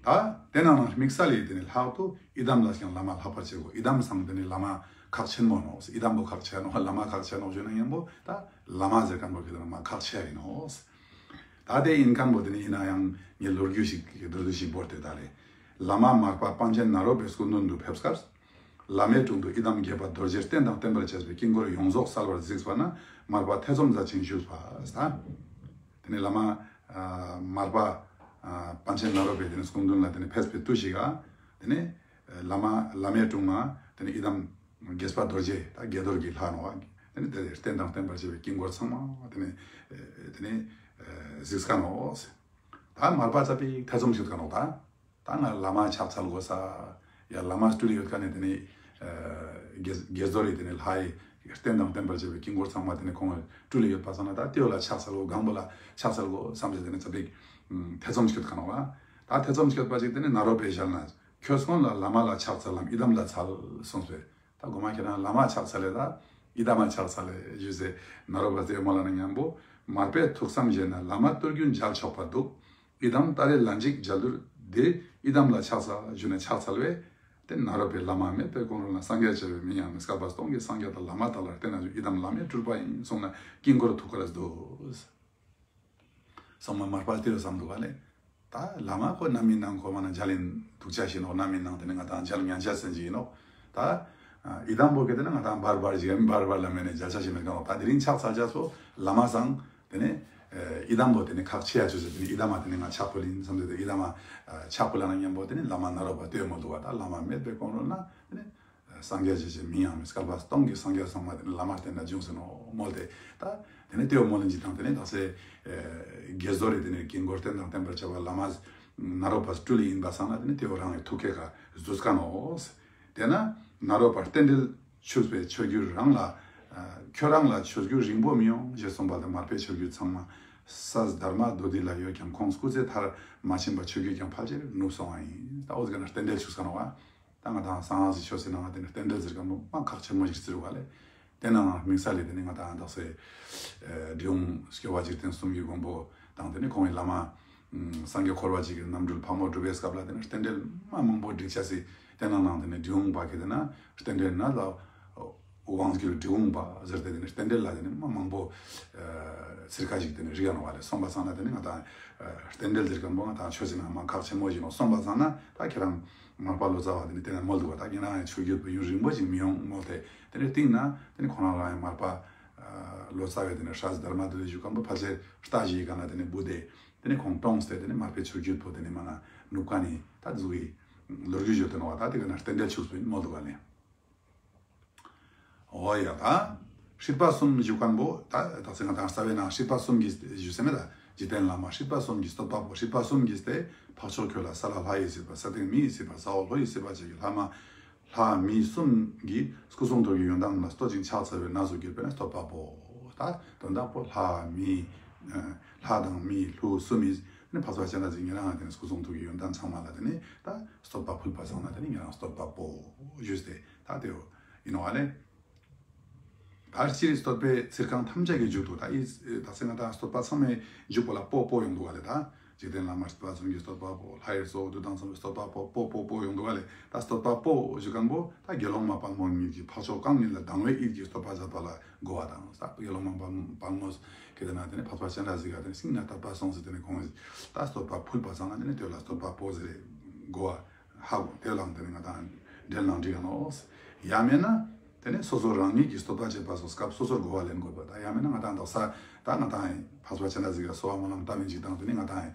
ད་དེ་ནང་ན་དམིགས་བསལ་ལས་དེ་ནི་ལྷག་ཏུ་ཡི་དམ་ལས་ཀྱང་བླ་མ་ལྷག་པར་བྱེད་དགོས། ཡི་དམ་སང་དེ་ནི་བླ་མ་ཁག་ཆེན་མོ་ནོ། ཡི་དམ་པོ་ཁག་ཆེ་ནོ་བླ་མ་ཁག་ཆེ་ནོ་ཞུ་ན་མཉམ་པོ་ད་བླ་མ་ཟེར་མཁན་པོ་གི་དེ་ནི་མ་ཁག་ཆེ་ཡིན་ནོ། ད་དེ་ཡིན་མཁན་པོ་དེ་ནི་ཡིན་ན་ཡང་ངས་ལོ་རྒྱུས་ཤིག་གི་མདོར་བསྡུས་ཤིག་བོར་ཏེ་ད་ལེ། བླ་མ་མར་པ་པཎ་ཆེན་ནཱ་རོ་པའི་སྐུ་མདུན་དུ་ཕེབས་སྐབས། བླ་མའི་དྲུང་དུ་ཡི་དམ་དགྱེས་པ་རྡོ་རྗེར་བརྟེན་དང་བརྟེན་པར་བཅས་པའི་དཀྱིལ་འཁོར་ཡོངས་རྫོགས་གསལ་བར་གཟིགས་པ་ན་མར་པ་ཐེ་ཚོམ་མཛད་ཅིང་བཞུགས་པ་ཟེར། དེ་ནི་བླ་མ་མར་པ་པཎ་ཆེན་ནཱ་རོ་པའི་དེ་ནི་སྐུ་མདུན་ལ་དེ་ནི་ཕེབས་པའི་དུས་ཤིག་ག་དེ་ནི་བླ་མ་བླ་མའི་དྲུང་ང་དེ་ནི་ཡི་དམ་དགྱེས་པ་རྡོ་རྗེ་ད་དགྱེས་རྡོར་གྱི་ལྷ་ནོ་བ་དེ་ནི་དེ་བརྟེན་དང་བརྟེན་པར་བཅས་པའི་དཀྱིལ་འཁོར་ཚང་མ་དེ་ནི་དེ་ནི་གཟིགས་མཁན་ནོ། ད་མར་པ་ཙ་པིག་ཐེ་ཚོམ་ཞིག་མཁན་ནོ་ད། ད་ང་བླ་མ་ཕྱག་འཚལ་དགོས་ས། ཡ་བླ་མ་སྤྲུལ་ཡོད་མཁན་ནི་དེ་ནི་དགྱེས་དགྱེས་རྡོར་རི་དེ་ནི་ལྷ་ཡི་རྟེན་དང་བརྟེན་པར་བཅས་པའི་དཀྱིལ་འཁོར་ཚང་མ་དེ་ནི་ཁོང་སྤྲུལ་ཡོད་པ་སང་ན་ད་དེ་བོ་ལ་ཕྱག་འཚལ་དགོས། གང་པོ་ལ་ཕྱག་འཚལ་དགོས་བསམ་སྟེ་དེ་ནི་ཙ་པིག་ཐེ་ཚོམ་སྐྱོད་མཁན་ནོ་བ། ད་ཐེ་ཚོམ་སྐྱོད་པ་ཅིག་དེ་ནི་ནཱ་རོ་པའི་ཞལ་ནས་ཁྱོད་སྔོན་ལ་བླ་མ་ལ་ཕྱག་འཚལ་ལམ་ཡི་དམ་ལ་འཚལ་གསུངས་པས། ད་གོ་མ་ཁྱེད་རང་བླ་མ་ཕྱག་འཚལ་ལེ་ད་ཡི་དམ་ལ་ཕྱག་འཚལ་ལེ་ཞུས་སེ་ནཱ་རོ་པ་ཟེར་མོལ་ལ་ན་མཉམ་པོ་མར་པའི་ཐུགས་བསམ་བཞེས་ན་བླ་མ་དུས་རྒྱུན་མཇལ་ཆོག་པ་འདུག། ཡི་དམ་ད་རེས་ལན་ཅིག་མཇལ་དུས་དེ་ཡི་དམ་ལ་ཕྱག་འཚལ་ཞུས་ནས་ཕྱག་འཚལ་བས། དེ་ནཱ་རོ་པའི་བླ་མ་མེད་པའི་གོང་རོལ་ན་སངས་རྒྱས་བྱ་བའི་མིང་ཡང་མི་སྐལ་པ་སྟོང་གི་སངས་རྒྱས་དང་བླ་མ་དག་ལ་བརྟེན་ན་ཡི་དམ་བླ་མའི་སྤྲུལ་པ་ཡིན་གསུངས་ན་དཀྱིལ་འཁོར་ཐུགས་ཀར་འདུག། སོང་མ་མར་པ་དེ་བསམ་འདུག་ག་ལེ། ད་བླ་མ་ཁོ་ནམ་ཡིན་ནང་ཁོ་མ་ན་མཇལ་ཡིན་འདུག་ཆ་ཞིག་ནོག། ནམ་ཡིན་ནང་དེ་ནི་ང་དང་མཇལ་ཉན་ཆ་སེན་ཞིག་ཡིན་ནོག། ད་ ཨ་ཡི་དམ་པོ་གི་དེ་ནེ་ང་དང་བར་བར་ཞིག་ཡང་བར་བར་ལ་མེད་ནེ་མཇལ་ཆ་ཞིག་མེད་ཀ་ནོག། ད་དེ་རིང་ཕྱག་འཚལ་ཆ་སོ་བླ་མ་སང་དེ་ནེ་ཨེ་ཡི་དམ་པོ་དེ་ནེ་ཁག་ཆེ་ཡ་ཆོས་ཟེར། དེ་ནེ་ཡི་དམ་མ་དེ་ནེ་ང་ཕྱག་ཕུལ་ཡིན་བསམ་སྟེ་ཡི་དམ་མ་ཨ་ཕྱག་ཕུལ་ལ་ན་མཉམ་པོ་དེ་ནེ་བླ་མ་ནཱ་རོ་པ་ལྟོས་མོལ་འདུག་པ། ད་བླ་མ་མེད་པའི་གོང་རོལ་ན་དེ་ནེ་སངས་རྒྱས་ཞེས་བྱའི་མིང་ཡང་མེད། བསྐལ་པ་སྟོང་གི་སངས་རྒྱས་ཚང་མ་དེ་ནེ་བླ་མ་བསྟེན་ན་འབྱུང་ཟེར་ནོག་མོལ་ཏེ། ད་དེ་ནེ་ཏེའོ་མོལ་ལེན་ཅིག་དང་དེ་ནེ་དག་ས་དགེ་ཟོར་རེ་དེ་ནེ་དཀྱིལ་འཁོར་རྟེན་དང་བརྟེན་པར་བྱ་བ་བླ་མ་ནཱ་རོ་པ་སྤྲུལ་ཡིན་པ་སང་ན་དེ་ནེ་ཏེའོ་རང་གི་ཐུགས་ཀའི་ཀ་བཟོས་ཀ་ནོག། དེ་ན་ནཱ་རོ་པ་རྟེན་འབྲེལ་འཆུགས་པའི་ཆོས་བརྒྱུད་རང་ལ་ཨ་ཁྱོད་རང་ལ་ཆོས་བརྒྱུད་རིང་པོ་མི་ཡོང་ཞེས་གསུངས་པ་ལྟར་མར་པའི་ཆོས་བརྒྱུད་ཚང་མ་ས་དྷརྨ་དྷཱུ་ཏི་ལ་ཡོད་ཀྱང་ཁོང་སྐུ་ཚེ་མཐར་མ་ཕྱིན་པ་ཆོས་བརྒྱུད་ཀྱང་ཕལ་ཆེར་ནུབ་སོང་བ་ཡིན། ད་འོ་ཟེར་ན་རྟེན་འབྲེལ་འཆུགས་ཀ་ནོག་པ། ད་ང་དང་གསང་སྔགས་སི་ཆོས་སི་ནང་ང་དེ་ནེ་རྟེན་འབྲེལ་ཟེར་མཁན་པོ་མ་ཁག་ཆེན་མོ་ཞིག་ཟེར་བ་ལེ། དེ་ནང་དམིགས་བསལ་ལེ་དེ་ནེ་ང་དང་དག་ས་འབྲི་གུང་སྐྱོབ་པ་འཇིག་རྟེན་གསུམ་གྱི་མགོན་པོ་དང་དེ་ནེ་ཁོང་གི་བླ་མ་སངས་རྒྱས་འཁོར་བ་འཇིག་གི་རྣམ་སྤྲུལ་ཕག་མོ་གྲུ་པའི་སྐབས་ལ་དེ་ནེ་རྟེན་འབྲེལ་མ་མང་པོ་བསྒྲིགས་ཆ་སི། དེ་ནང་ནང་དེ་ནེ་འབྲི་གུང་པ་གི་དེ་ན་རྟེན་འབྲེལ་ན་ལ་དབང་སྒྱུར་འབྲི་གུང་པ་ཟེར་ཏེ་དེ་ནེ་རྟེན་འབྲེལ་ལ་དེ་ནེ་མ་མང་པོ་ཚིར་ཁ་ཞིག་དེ་ནེ་རིག་ག་ནོག་པ་ལེ། སོང་པ་སང་ན་དེ་ནེ་ང་དང་རྟེན་འབྲེལ་ཟེར་མཁན་པོ་ང་དང་ཆོས་སི་ནང་མ་ཁག་ཆེན་མོ་ཞིག་ནོག། སོང་པ་སང་ན་ད་ཁྱེད་རང་མར་པ་ལོ་ཙཱ་བ་དེ་ནེ་དེ་ནེ་མོལ་འདུག་པ། ད་ཁྱེད་རང་ཡང་ཆོས་བརྒྱུད་པོ་ཡུན་རིང་པོ་ཞིག་མི་ཡོང་མོལ་ཏེ་དེ་ནེ་སྟིང་ན་དེ་ནེ་ཁོ་རང་རང་ཡང་མར་པ་ལོ་ཙཱ་བའི་དེ་ནེ་སྲས་དྷརྨ་དྷཱུ་ཏི་ཞུ་མཁན་པོ་ཕལ་ཆེར་རྟ་ཞིག་གི་ཀ་ནེ་དེ་ནེ་བུད་དེ་དེ་ནེ་ཁོང་གྲོངས་ཏེ་དེ་ནེ་མར་པའི་ཆོས་བརྒྱུད་པོ་དེ་ནེ་མ་ན་ནུབ་ཀ་ནེ་ད་ཟུག་གི་ལོ་རྒྱུས་ཡོད་དེ་ནོག་པ། ད་དེ་ཀ་ནེ་རྟེན་འབྲེལ་འཆུགས་པ་ཡིན་མོལ་འདུག་པ་ལེ། འོ་ཡ། ད་སྲིད་པ་གསུམ་ཞུ་མཁན་པོ་ད་དག་ས་ང་དང་རྩ་བའི་ནང་སྲིད་པ་གསུམ་གྱི་ཞུ་ས་མེད། ད་འཇིག་རྟེན་བླ་མ་སྲིད་པ་གསུམ་གྱི་བསྟོད་པ་པོ། སྲིད་པ་གསུམ་གྱི་སྟེ་འཕགས་མཆོག་ཁྱོད་ལ་ས་ལ་ལྷ་ཡི་སྲིད་པ། ས་སྟེང་མི་ཡི་སྲིད་པ། ས་འོག་ལྷོ་ཡི་སྲིད་པ་བཅས་ཀྱི་ལྷ་མ་ལྷ་མི་གསུམ་གྱི་སྐུ་གསུང་ཐུགས་ཀྱི་ཡོན་ཏན་ལ་བསྟོད་ཅིང་ཕྱག་འཚལ་བའི་གནས་སུ་གྱུར་པས་ན་བསྟོད་པ་པོ། ད་དོན་དག་པོ་ལྷ་མི་ལྷ་དང་མི་ཀླུ་གསུམ་ཡི་ནི་འཕགས་པ་སྤྱན་རས་གཟིགས་ཉེ་རང་ང་དེ་ནེ་སྐུ་གསུང་ཐུགས་ཀྱི་ཡོན་ཏན་ཚང་མ་ལ་དེ་ནེ་ད་བསྟོད་པ་ཕུལ་པ་སང་ན་དེ་ནེ་ཉེ་རང་བསྟོད་པ་པོ་ཞུས་ཏེ་ད་དེ་ཡིན་ནོག་པ་ལེ། ད་སྤྱིར་བསྟོད་པའི་ཚིག་རྐང་ཐམས་ཅད་ཀྱི་མཇུག་ཏུ་ད་ཨི་དག་ས་ང་དང་བསྟོད་པ་ཚང་མའི་མཇུག་པོ་ལ་པོ་པོ་ཡོང་འདུག་པ་ལེ། ད་འཇིག་རྟེན་བླ་མ་སྲིད་པ་གསུམ་གྱི་བསྟོད་པ་པོ། ལྷ་ཡི་གཙོ་བོ་བདུད་དང་མཚུངས་པའི་བསྟོད་པ་པོ། པོ་པོ་པོ་ཡོང་འདུག་པ་ལེ། ད་བསྟོད་པ་པོ་ཞུ་མཁན་པོ་ད་དགེ་སློང་མ་དཔལ་མོ་ཉིད་ཀྱིས་འཕགས་མཆོག་གང་ཉིད་ལ་དང་བའི་ཡིད་ཀྱིས་བསྟོད་པ་མཛད་པ་ལ་གོ་བ་དང་། ད་དགེ་སློང་མ་དཔལ་མོ་གི་དེ་ན་དེ་ནེ་འཕགས་པ་སྤྱན་རས་གཟིགས་ཀ་དེ་ནེ་སྙིང་ནས་དད་པ་སོང་ཟེར་དེ་ནེ་ཁོང་ད་བསྟོད་པ་ཕུལ་པ་སང་ན་དེ་ནེ་དེ་ལ་བསྟོད་པ་པོ་ཟེར་གོ་བ་ཧ་གོ། དེ་ལའང་དེ་ནེ་ང་དང་འབྲེལ་ནང་འགྲིག་ག་ནོག། ཡང་མེད་ན་དེ་ནེ་སོ་སོ་རང་ཉིད་ཀྱིས་བསྟོད་པ་བྱེད་པ་སོགས་སྐབས་སོ་སོར་གོ་བ་ལེན་དགོས་པ། ད་ཡང་མེད་ན་ང་དང་དག་ས་ད་ང་དང་འཕགས་པ་སྤྱན་རས་གཟིགས་ཀ་གསོལ་བ་སྨོན་ལམ་བཏབ་ཡིན་ཅིག་དང་དེ་ནེ་ང་དང་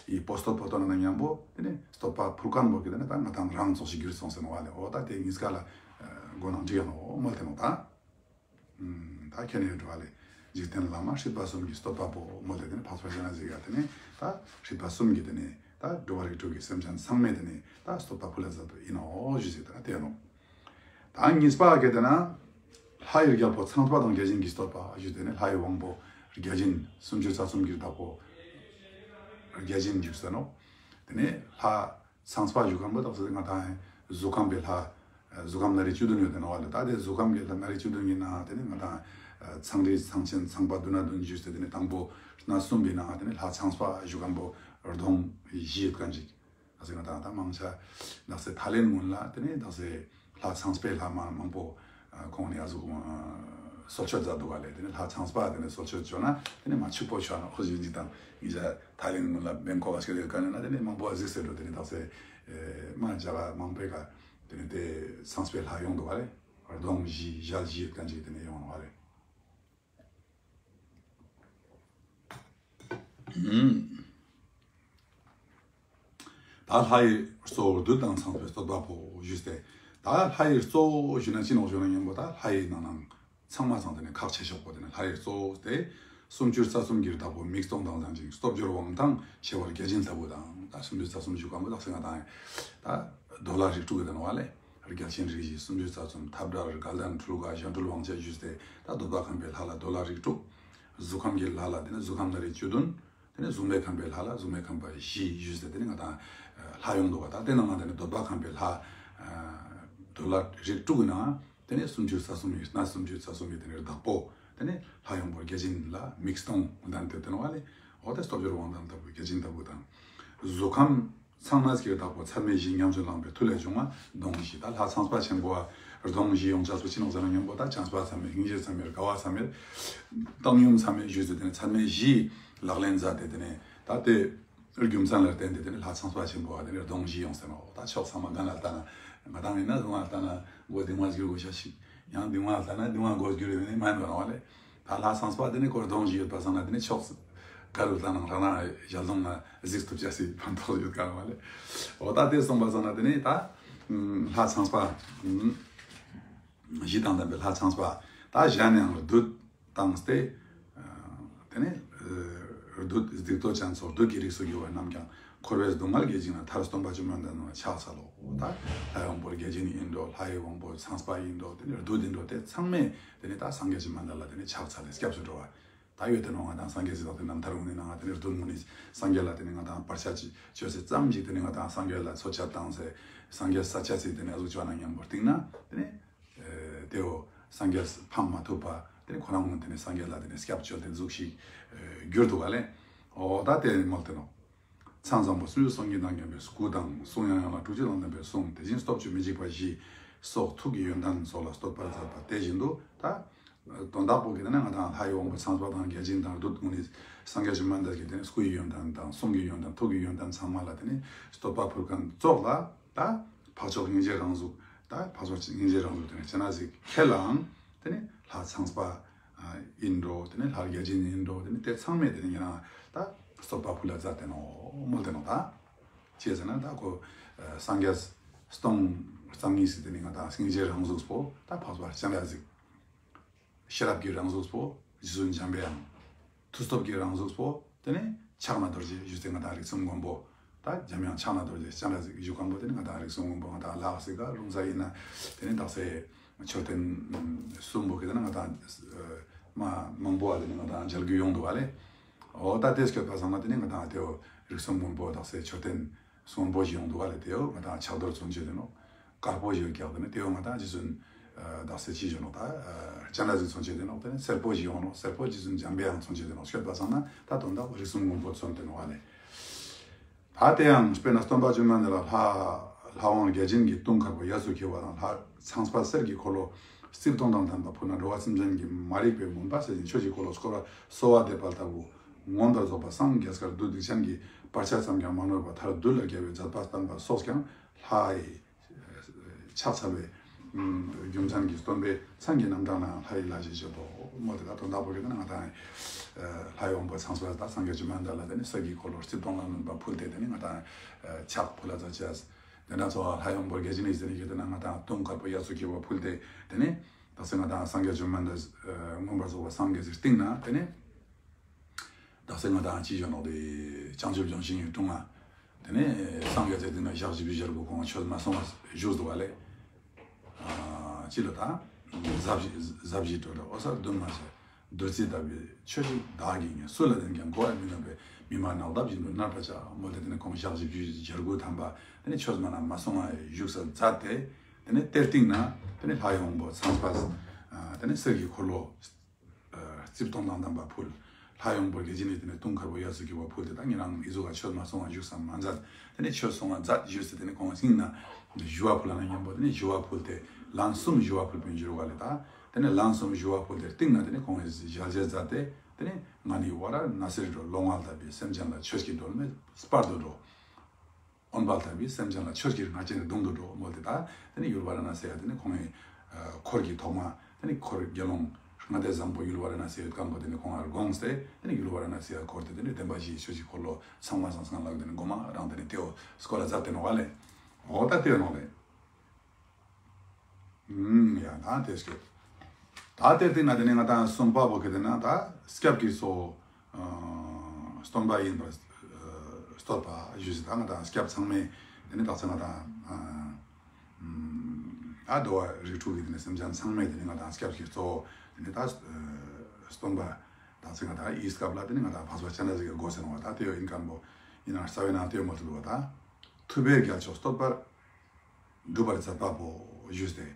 ཡི་པོ་བསྟོད་པ་བཏོན་ན་མཉམ་པོ་དེ་ནེ་བསྟོད་པ་ཕུལ་མཁན་པོ་གི་དེ་ནེ་ད་ང་དང་རང་ཙོགས་ཤིག་གྱུར་སོང་ཟེར་ནོག་པ་ལེ། འོ་ད་དེ་གཉིས་ཀ་ལ་གོ་ནང་འགྲིག་ག་ནོག་མོལ་ཏེ་ནོག་ད། ད་ཁྱེད་ནེ་འགྲོ་བ་ལེ། འཇིག་རྟེན་བླ་མ་སྲིད་པ་གསུམ་གྱི་བསྟོད་པ་པོ་མོལ་ཏེ་དེ་ནེ་འཕགས་པ་སྤྱན་རས་གཟིགས་ཀ་དེ་ནེ་ད་སྲིད་པ་གསུམ་གྱི་དེ་ནེ་ད་འགྲོ་བ་རིགས་དྲུག་གི་སེམས་ཅན་ཚང་མའི་དེ་ནེ་ད་བསྟོད་པ་ཕུལ་ལ་མཛད་པ་ཡིན་ནོག་ཞུས་ཟེར་ད་དེ་ནོག། ད་གཉིས་པ་གི་དེ་ན་ལྷ་ཡི་རྒྱལ་པོ་ཚངས་པ་དང་བརྒྱ་བྱིན་གྱི་བསྟོད་པ་ཞུས་ཏེ་དེ་ནེ་ལྷ་ཡི་དབང་པོ་བརྒྱ་བྱིན་སུམ་ཅུ་རྩ་གསུམ་གྱི་བདག་པོ་བརྒྱ་བྱིན་ཞུས་ཟེར་ནོག། དེ་ནེ་ལྷ་ཚངས་པ་ཞུ་མཁན་པོ་དག་ས་ང་དང་གཟུགས་ཁམས་པའི་ལྷ། གཟུགས་ཁམས་ནཱ་རིགས་བཅུ་བདུན་ཡོད་དེ་ནོག་པ་ལེ། ད་དེ་གཟུགས་ཁམས་ཀྱི་ལྷ་ནཱ་རིགས་བཅུ་བདུན་གྱི་ནང་དེ་ནེ་ང་དང་ཚངས་རིས་ཚངས་ཆེན་ཚངས་པ་མདུན་ན་བདུན་ཞུས་ཏེ་དེ་ནེ་དང་པོ་སྣ་གསུམ་པའི་ནང་དེ་ནེ་ལྷ་ཚངས་པ་ཞུ་མཁན་པོ་གདོང་བཞི་ཡོད་མཁན་ཅིག། ད་ས་ང་དང་ད་མང་ཆེ་དག་ས་ཐའི་ལེན་སྔོན་ལ་དེ་ནེ་དག་ས་ལྷ་ཚངས་པའི་ལྷ་མ་མང་པོ་ཁོང་ནེ་ཨ་ཟུག་གསོལ་མཆོད་མཛད་འདུག་པ་ལེ། དེ་ནེ་ལྷ་ཚངས་པ་དེ་ནེ་གསོལ་མཆོད་བྱོན་ན་དེ་ནེ་མ་ཕྱུག་པོ་བྱོན་ནོག་ཞུ་ཡིན་ཅིག་དང་ཡིན་ཟེར། ཐའི་ལེན་སྔོན་ལ་བེང་ཀོག་ག་ཞིག་ལ་ཡོད་མཁན་ན་དེ་ནེ་མང་པོ་གཟིགས་ཟེར་འགྲོ། དེ་ནེ་དག་ས་མ་རྒྱ་གར་མང་པོའི་ཀ་དེ་ནེ་དེ་ཚངས་པའི་ལྷ་ཡོང་འདུག་པ་ལེ། གདོང་བཞི་ཞལ་བཞི་ཡོད་མཁན་ཅིག་དེ་ནེ་ཡོང་ནོག་པ་ལེ། ད་ལྷ་ཡི་གཙོ་བོ་བདུད་དང་ཚངས་པའི་བསྟོད་པ་པོ་ཞུས་ཏེ། ད་ལྷ་ཡི་གཙོ་བོ་ཞུ་ན་ཅི་ནོག་ཞུ་ན་མཉམ་པོ་ད་ལྷ་ཡི་ནང་ནང་ཚང་མ་ཚང་དེ་ནེ་ཁག་ཆེ་ཤོས་པོ་དེ་ནེ་ལྷ་ཡི་གཙོ་བོ་སྟེ། སུམ་ཅུ་རྩ་གསུམ་གྱི་བདག་པོ་མིག་སྟོང་དང་ལྡན་ཅིང་སྟོབས་འབྱོར་དབང་ཐང་ཆེ་བ་བརྒྱ་བྱིན་ལྟ་བུ་དང་། ད་སུམ་ཅུ་རྩ་གསུམ་ཞུ་མཁན་པོ་དག་ས་ང་དང་ད་འདོད་ལྷ་རིགས་དྲུག་གི་དེ་ནོག་པ་ལེ། བརྒྱ་བྱིན་རིགས་བཞི་སུམ་ཅུ་རྩ་གསུམ་འཐབ་བྲལ་དགའ་ལྡན་འཕྲུལ་དགའ་གཞན་འཕྲུལ་དབང་བྱེད་ཞུས་ཏེ། ད་འདོད་པ་ཁམས་པའི་ལྷ་ལ་འདོད་ལྷ་རིགས་དྲུག། གཟུགས་ཁམས་ཀྱི་ལྷ་ལ་དེ་ནེ་གཟུགས་ཁམས་ནཱ་རིགས་བཅུ་བདུན། དེ་ནེ་གཟུགས་མེད་ཁམས་པའི་ལྷ་ལ་གཟུགས་མེད་ཁམས་པ་བཞི་ཞུས་ཏེ་དེ་ནེ་ང་དང་ལྷ་ཡོང་འདུག་པ། ད་དེ་ནང་ང་དེ་ནེ་འདོད་པ་ཁམས་པའི་ལྷ་འདོད་ལྷ་རིགས་དྲུག་གི་ནང་དེ་ནེ་སུམ་ཅུ་རྩ་གསུམ་ཡོད། སྣ་སུམ་ཅུ་རྩ་གསུམ་ཡོད། དེ་ནེ་བདག་པོ་དེ་ནེ་ལྷ་ཡོང་པོ་བརྒྱ་བྱིན་ལ་མིག་སྟོང་ལྡན་ཏེ་དེ་ནོག་པ་ལེ། འོ་དེ་སྟོབས་འབྱོར་དབང་ཐང་ལྟ་བུ་བརྒྱ་བྱིན་ལྟ་བུ་དང་། གཟུགས་ཁམས་ཚངས་སྣ་ཀྱི་བདག་པོ་ཚད་མེད་བཞི་ཉམས་སུ་བླངས་པའི་མཐུ་ལས་བྱུང་བ་གདོང་བཞི། ད་ལྷ་ཚངས་པ་ཆེན་པོ་བ་གདོང་བཞི་ཡོང་ཆ་སུ་ཅི་ནོག་ཟེར་ན་མཉམ་པོ་ད་བྱམས་པ་ཚད་མེད་སྙིང་རྗེ་ཚད་མེད་དགའ་བ་ཚད་མེད་བཏང་སྙོམས་ཚད་མེད་ཞུས་ཏེ་དེ་ནེ་ཚད་མེད་བཞི་ལག་ལེན་མཛད་དེ་དེ་ནེ་ད་དེ་རྒྱུ་མཚན་ལ་བརྟེན་ཏེ་དེ་ནེ་ལྷ་ཚངས་པ་ཆེན་པོ་བ་དེ་ནེ་གདོང་བཞི་ཡོང་ཟེར་ནོག། ད་ཕྱོགས་ཚང་མ་ག་ན་ལྟ་ན་ ང་དང་ཡིན་ན་སྡུག་བསྔལ་ལྟ་ན་མགོ་གདིང་བ་སྒྱུར་དགོས་ཤ་ཞིག་ཡང་སྡུག་བསྔལ་ལྟ་ན་སྡུག་བསྔལ་མགོ་སྒྱུར་ཡོད་ནི་མ་ཡིན་པ་ནོག་ལེ། ད་ལྷ་ཚངས་པ་དེ་ནི་ཁོར་གདོང་ཞིག་ཡོད་པ་སང་ན་དེ་ནི་ཕྱོགས་ག་རུ་ལྟ་ན་རང་རང་ཞལ་གདོང་ང་གཟིགས་ཐུབ་ཅེས་སི་ཕན་ཐོགས་ཡོད་ཀ་ནོག་ལེ། འོ་ད་དེ་སོང་པ་སང་ན་དེ་ནི་ད་ལྷ་ཚངས་པ། གཞི་དང་ལྡན་པའི་ལྷ་ཚངས་པ། ད་གཞན་ཡང་བདུད་དང་སྟེ། དེ་ནས་བདུད་སྡིག་ཏོ་ཅན་སོགས་བདུད་ཀྱི་རིགས་སུ་གྱུར་པ་རྣམས་ཀྱང་འཁོར་བའི་སྡུག་བསྔལ་གྱིས་འཇིགས་ན་མཐར་སྟོན་པ་བཅོམ་ལྡན་འདས་ལ་ཕྱག་འཚལ་ལོ། ད་ལྷ་ཡི་དབང་པོ་བརྒྱ་བྱིན་ཡིན་འགྲོ། ལྷ་ཡི་དབང་པོ་ཚངས་པ་ཡིན་འགྲོ། དེ་ནས་བདུད་ཡིན་འགྲོ། དེ་ཚང་མས་དེ་ནས་ད་སངས་རྒྱས་བཅོམ་ལྡན་འདས་ལ་དེ་ནས་ཕྱག་འཚལ་ཏེ་སྐྱབས་སུ་འགྲོ་བ། ད་ཡོད་དེ་ནོ་ང་དང་སངས་རྒྱས་སི་ཐོག་ཏེ་རྣམ་ཐར་འོང་ནི་ནང་ང་དེ་ནས་བདུད་མོ་ནི་སངས་རྒྱས་ལ་དེ་ནས་ང་དང་བར་ཆད་ཅི་བཅོས་སེ་ཙམ་ཞིག་དེ་ནས་ང་དང་སངས་རྒྱས་ལ་ཚོགས་བཅད་བཏང་སེ་སངས་རྒྱས་ས་ཆ་སི་དེ་ནས་ཨ་ཟུག་བཅོ་ན་མཉམ་པོ་སྟིང་ན་དེ་ནས་དེའོ་སངས་རྒྱས་ཕམ་མ་ཐུབ་པ་དེ་ནས་ཁོ་རང་ངོ་དེ་ནས་སངས་རྒྱས་ལ་དེ་ནས་སྐྱབས་བཅོལ་ཏེ་ཟུག་ཞིག་གྱུར་འདུག་ག་ལེ། འོ་ད་དེ་མོལ་ཏེ་ནོ། མཚན་བཟང་པོ་སུམ་ཅུ་སོ་གཉིས་དང་མཉམ་པའི་སྐུ་དང་གསུང་དབྱངས་ཡན་ལག་དྲུག་ཅུ་དང་ལྡན་པའི་གསུང་། དེ་བཞིན་སྟོབས་བཅུ་མི་འཇིགས་པ་བཞི་སོགས་ཐུགས་ཀྱི་ཡོན་ཏན་སོགས་ལ་བསྟོད་པར་མཛད་པ་དེ་བཞིན་དུ་ད་དོན་དག་པོ་གི་དེ་ནི་ང་དང་ལྷ་ཡི་དབང་པོ་ཚངས་པ་དང་བརྒྱ་བྱིན་དང་བདུད་ཀུན་ནི་སངས་རྒྱས་བཅོམ་ལྡན་འདས་ཀྱི་དེ་ནི་སྐུའི་ཡོན་ཏན་དང་གསུང་གི་ཡོན་ཏན་ཐུགས་ཀྱི་ཡོན་ཏན་ཚང་མ་ལ་དེ་ནི་བསྟོད་པ་ཕུལ་མཁན་ཙོགས་ལ་ད་འཕགས་མཆོག་སྙིང་རྗེ་རང་གཟུགས་ད་འཕགས་མཆོག་སྙིང་རྗེ་རང་གཟུགས་དེ་ནི་སྤྱན་རས་གཟིགས་ཁྱེད་ལའང་དེ་ནི་ལྷ་ཚངས་པ་ཨ་ཡིན་འགྲོ། དེ་ནི་ལྷ་བརྒྱ་བྱིན་ཡིན་འགྲོ། དེ་ནི་དེ་ཚང་མས་དེ་ནི་ཉེ་རང་ད་བསྟོད་པ་ཕུལ་ལ་མཛད་དེ་ནོ་མོལ་ཏེ་ནོ་ད། ཅི་ཟེར་ན་ད་ཁོ་ཨ་སངས་རྒྱས་སྟོང་རྩ་གཉིས་སི་དེ་ནི་ང་དང་སྙིང་རྗེའི་རང་གཟུགས་པོ་ད་འཕགས་པ་སྤྱན་རས་གཟིགས། ཤེས་རབ་ཀྱི་རང་གཟུགས་པོ་རྗེ་བཙུན་འཇམ་པའི་དབྱངས། མཐུ་སྟོབས་ཀྱི་རང་གཟུགས་པོ་དེ་ནི་ཕྱག་ན་རྡོ་རྗེ་ཞུས་ཏེ་ང་དང་རིགས་གསུམ་མགོན་པོ། ད་འཇམ་དབྱངས་ཕྱག་ན་རྡོ་རྗེ་སྤྱན་རས་གཟིགས་ཞུ་མཁན་པོ་དེ་ནི་ང་དང་རིགས་གསུམ་མགོན་པོ་ང་དང་ལྷ་སི་ཀ་རུང་ས་ཡིན་ན་དེ་ནི་དག་ས་མཆོད་རྟེན་གསུམ་པོ་གི་དེ་ནི་ང་དང་མ་མང་པོ་ཨ་དེ་ནི་ང་དང་མཇལ་རྒྱུ་ཡོང་འདུག་ག་ལེ། འོ་ད་དེ་སྐྱོད་པ་སང་ན་དེ་ནི་ང་དང་དེའོ་རིགས་གསུམ་མགོན་པོ་དག་ས་མཆོད་རྟེན་གསུམ་པོ་ཞིག་ཡོང་འདུག་ག་ལེ། དེའོ་ང་དང་ཕྱག་རྡོར་མཚོན་བྱེད་དེ་ནོ། དཀར་པོ་ཞིག་ཀྱག་དེ་ནི་དེའོ་ང་དང་རྗེ་བཙུན་དག་ས་ཅི་ཞིག་ནོ་ད་སྤྱན་རས་གཟིགས་མཚོན་བྱེད་དེ་ནོ། དེ་ནི་སེར་པོ་ཞིག་ཡོང་ནོ། སེར་པོ་རྗེ་བཙུན་འཇམ་པའི་དབྱངས་མཚོན་བྱེད་དེ་ནོ། སྐྱོད་པ་སང་ན་ད་དོན་དག་རིགས་གསུམ་མགོན་པོ་མཚོན་དེ་ནོ་ག་ལེ། ད་དེ་ཡང་དཔེར་ན་སྟོན་པ་བཅོམ་ལྡན་འདས་ལ་ལྷ་ལྷ་དབང་བརྒྱ་བྱིན་གྱི་དུང་དཀར་པོ་གཡས་སུ་འཁྱིལ་བ་དང་ལྷ་ཚངས་པ་གསེར་གྱི་འཁོར་ལོ་རྩིབས་སྟོང་དང་ལྡན་པ་ཕུལ་ན་འགྲོ་བ་སེམས་ཅན་གྱི་མ་རིག་པའི་མུན་པ་སེལ་ཞིང་ཆོས་ཀྱི་འཁོར་ལོ་བསྐོར་བར་གསོལ་བ་འདེབས་པ་ལྟ་བུ་མངོན་པར་རྫོགས་པ་སངས་རྒྱས་སྐལ་བདུད་སྡིག་ཅན་གྱི་བར་ཆད་ཙམ་ཀྱང་མ་ནོར་བར་མཐར་བདུད་ལས་རྒྱལ་བའི་མཛད་པ་བསྟན་པ་སོགས་ཀྱང་ལྷ་ཡི་ཕྱག་འཚལ་བའི་རྒྱུ་མཚན་གྱིས་སྟོན་པའི་མཚན་གྱི་རྣམ་གྲངས་ནའང་ལྷ་ཡི་ལྷ་ཞེས་བརྗོད་དོ། མོལ་ཏེ་ད་དོན་དག་པོ་གི་ནང་ང་དང་ལྷ་ཡི་དབང་པོ་ཚངས་པ་དང་སངས་རྒྱས་བཅོམ་ལྡན་འདས་ལ་དེ་ནི་གསེར་གྱི་འཁོར་ལོ་རྩིབས་སྟོང་ལ་ནུན་པ་ཕུལ་ཏེ་དེ་ནི་ང་དང་ཕྱག་ཕུལ་ལ་མཛད་ཅེས། དེ་ན་ཚོ་ལྷ་ཡི་དབང་པོ་བརྒྱ་བྱིན་ནི་ཟེར་ནི་ཡོད་དེ་ན་ང་དང་དུང་དཀར་པོ་གཡས་སུ་འཁྱིལ་བ་ཕུལ་ཏེ་དེ་ནི་དག་ས་ང་དང་སངས་རྒྱས་བཅོམ་ལྡན་འདས་མངོན་པར་རྫོགས་པ་སངས་རྒྱས་སི་སྟིང་ན་དེ་ནི། དག་ས་ང་དང་ཅི་ཞུ་ནོག་དེ་བྱང་ཆུབ་ལྗོན་ཤིང་གི་དྲུང་ང་། དེ་ནས་སངས་རྒྱས་ཚེ་འདི་ན་ཞག་བཞི་བཅུ་ཞེ་དགུ་ཁོང་ཆོས་མ་སོང་བ་བཞུགས་འདུག་ག་ལེ། ཨ་ཅི་ལོ་ད། ཟབ་ཞི་ཟབ་ཞི་སྤྲོས་བྲལ་འོད་གསལ་གདོད་མ་ཆགས། བདུད་རྩི་ལྟ་བུའི་ཆོས་ཤིག་བདག་གིས་ཉོན། སུ་ལ་བསྟན་ཀྱང་གོ་བར་མི་ནུས་པའི། མི་སྨྲ་ནགས་འདབ་བཞིན་དུ་གནས་པར་བྱ། མོལ་ཏེ་དེ་ནས་ཁོང་ཞག་བཞི་བཅུ་ཞེ་དགུ་ཐམ་པ་དེ་ནས་ཆོས་མ་ན་མ་སོང་བ་བཞུགས་ས་མཛད་དེ། དེ་ནས་དེ་སྟིང་ན་དེ་ནས་ལྷ་ཡི་དབང་པོ་ཚངས་པ། དེ་ནས་གསེར་གྱི་འཁོར་ལོ། རྩིབས་སྟོང་དང་ལྡན་པ་ཕུལ། ལྷ་ཡི་དབང་པོ་བརྒྱ་བྱིན་ནི་དེ་ནས་དུང་དཀར་པོ་གཡས་སུ་འཁྱིལ་བ་ཕུལ་ཏེ་ད་ཉེ་རང་ཨི་ཟུག་ག་ཆོས་མ་སོང་བ་བཞུགས་ས་མ་མཛད། དེ་ནས་ཆོས་སོང་བ་མཛད་ཞུས་ཏེ་དེ་ནས་ཁོང་སྙིང་ན་ཞུ་བ་ཕུལ་ན་མཉམ་པོ་དེ་ནས་ཞུ་བ་ཕུལ་ཏེ་ལན་གསུམ་ཞུ་བ་ཕུལ་པའི་འགྱུར་བ་ལས་ད། དེ་ནས་ལན་གསུམ་ཞུ་བ་ཕུལ་ཏེ་སྟིང་ན་དེ་ནས་ཁོང་གིས་ཞལ་བཞེས་མཛད་དེ་དེ་ནས་ང་ནི་ཝ་ར་ཎ་སིར་འགྲོ། ལོང་བ་ལྟ་བུའི་སེམས་ཅན་ལ་ཆོས་ཀྱི་སྒྲོན་མེ་སྤར་དུ་འགྲོ། འོན་པ་ལྟ་བུའི་སེམས་ཅན་ལ་ཆོས་ཀྱི་རྔ་ཆེན་གདུང་དུ་འགྲོ། མོལ་ཏེ་ད་དེ་ནས་ཡུལ་ཝ་ར་ཎ་སི་ཡ་དེ་ནས་ཁོང་གི་འཁོར་གྱི་ཐོག་མ་དེ་ནས་འཁོར་དགེ་སློང་ལྔ་སྡེ་བཟང་པོ་ཡུལ་ཝ་ར་ཎ་སི་ཡ་ཡོད་མཁན་པོ་དེ་ནས་ཁོང་ལ་དགོངས་ཏེ་དེ་ནས་ཡུལ་ཝ་ར་ཎ་སི་ཡ་འཁོར་ཏེ་དེ་ནས་བདེན་པ་བཞིའི་ཆོས་ཀྱི་འཁོར་ལོ་ཚང་མ་ཚང་ཚང་ལ་དེ་ནས་མགོ་མ་རང་དེ་ནས་དེའོ་སྐོར་ལ་མཛད་དེ་ནོག་ག་ལེ། འོ་ད་དེ་ནོག་ལེ། ཡ་ད་དེ་སྐད། ད་དེ་སྟིང་ན་དེ་ནས་ང་དང་གསུམ་པ་བོ་གི་དེ་ན་ད་སྐྱབས་ཀྱི་གཙོ་བོ་སྟོན་པ་ཡིན་པར་བསྟོད་པ་ཞུས་ཟེར། ད་ང་དང་སྐྱབས་ཚང་མས་དེ་ནས་དག་ས་ང་དང་ད་འགྲོ་བ་རིགས་དྲུག་གི་དེ་ནས་སེམས་ཅན་ཚང་མས་དེ་ནས་ང་དང་སྐྱབས་ཀྱི་གཙོ་བོ་དེ་ནས་ད་སྟོན་པ་དག་ས་ང་དང་ཨི་སྐབས་ལ་དེ་ནས་ང་དང་འཕགས་པ་སྤྱན་རས་གཟིགས་ཀྱི་སྒོ་ཟེར་ནོག་པ། ད་དེ་ཡོད་ཡིན་མཁན་པོ་ཡིན་ན་རྩ་བའི་ནང་དེ་ཡོད་མ་ཐུབ་པ། ད་ཐུབ་པའི་རྒྱལ་མཆོག་བསྟོད་པར་སྒྲུབ་པར་མཛད་པ་པོ་ཞུས་ཏེ།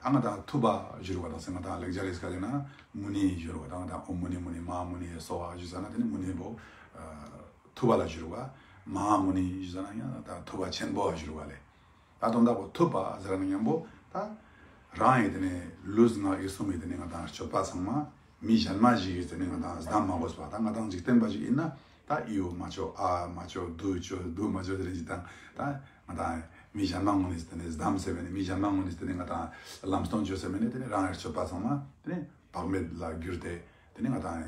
ད་ང་དང་ཐུབ་པ་ཞུ་རུ་བ་དག་ས་ང་དང་ལེགས་སྦྱར་རིས་ཀ་དེ་ན་མུ་ནི་ཞུ་རུ་བ། ད་ང་དང་ཨོཾ་མུ་ནི་མུ་ནི་མ་ཧཱ་མུ་ནི་ཡེ་སྭཱ་ཧཱ་ཞུ་ས་ན་དེ་ནི་མུ་ནི་བོ་ཐུབ་པ་ལ་ཞུ་རུ་བ། མ་ཧཱ་མུ་ནི་ཞུ་ས་ན་ཡང་ད་ཐུབ་པ་ཆེན་པོ་ཞུ་རུ་བ་ལེ། ད་དོན་དག་པོ་ཐུབ་པ་ཟེར་ན་མཉམ་པོ་ད་རང་ཡི་དེ་ནི་ལུས་ངག་ཡིད་གསུམ་ཡི་དེ་ནི་ང་དང་སྤྱོད་པ་ཚང་མ་མི་གཞན་མ་ཞིག་གིས་དེ་ནི་ང་དང་སྡམ་མ་དགོས་པ། ད་ང་དང་འཇིག་རྟེན་པ་ཞིག་ཡིན་ན་ད་ཨི་བོ་མ་ཆོ་ཨ་མ་ཆོ་དུ་ཆོ་དུ་མ་ཆོ་དེ་རིང་ཅིག་དང་ད་ང་དང་ མི་གཞན་མ་ངོས་ནེ་དེ་ནེ་སྡམ་ཟེར་བ་ནི་མི་གཞན་མ་ངོས་ནེ་དེ་ནེ་ང་དང་ལམ་སྟོན་ཅོས་ཟེར་བ་ནི་དེ་ནེ་རང་ངི་སྤྱོད་པ་ཚང་མ་དེ་ནེ་བག་མེད་ལ་གྱུར་ཏེ་དེ་ནེ་ང་དང་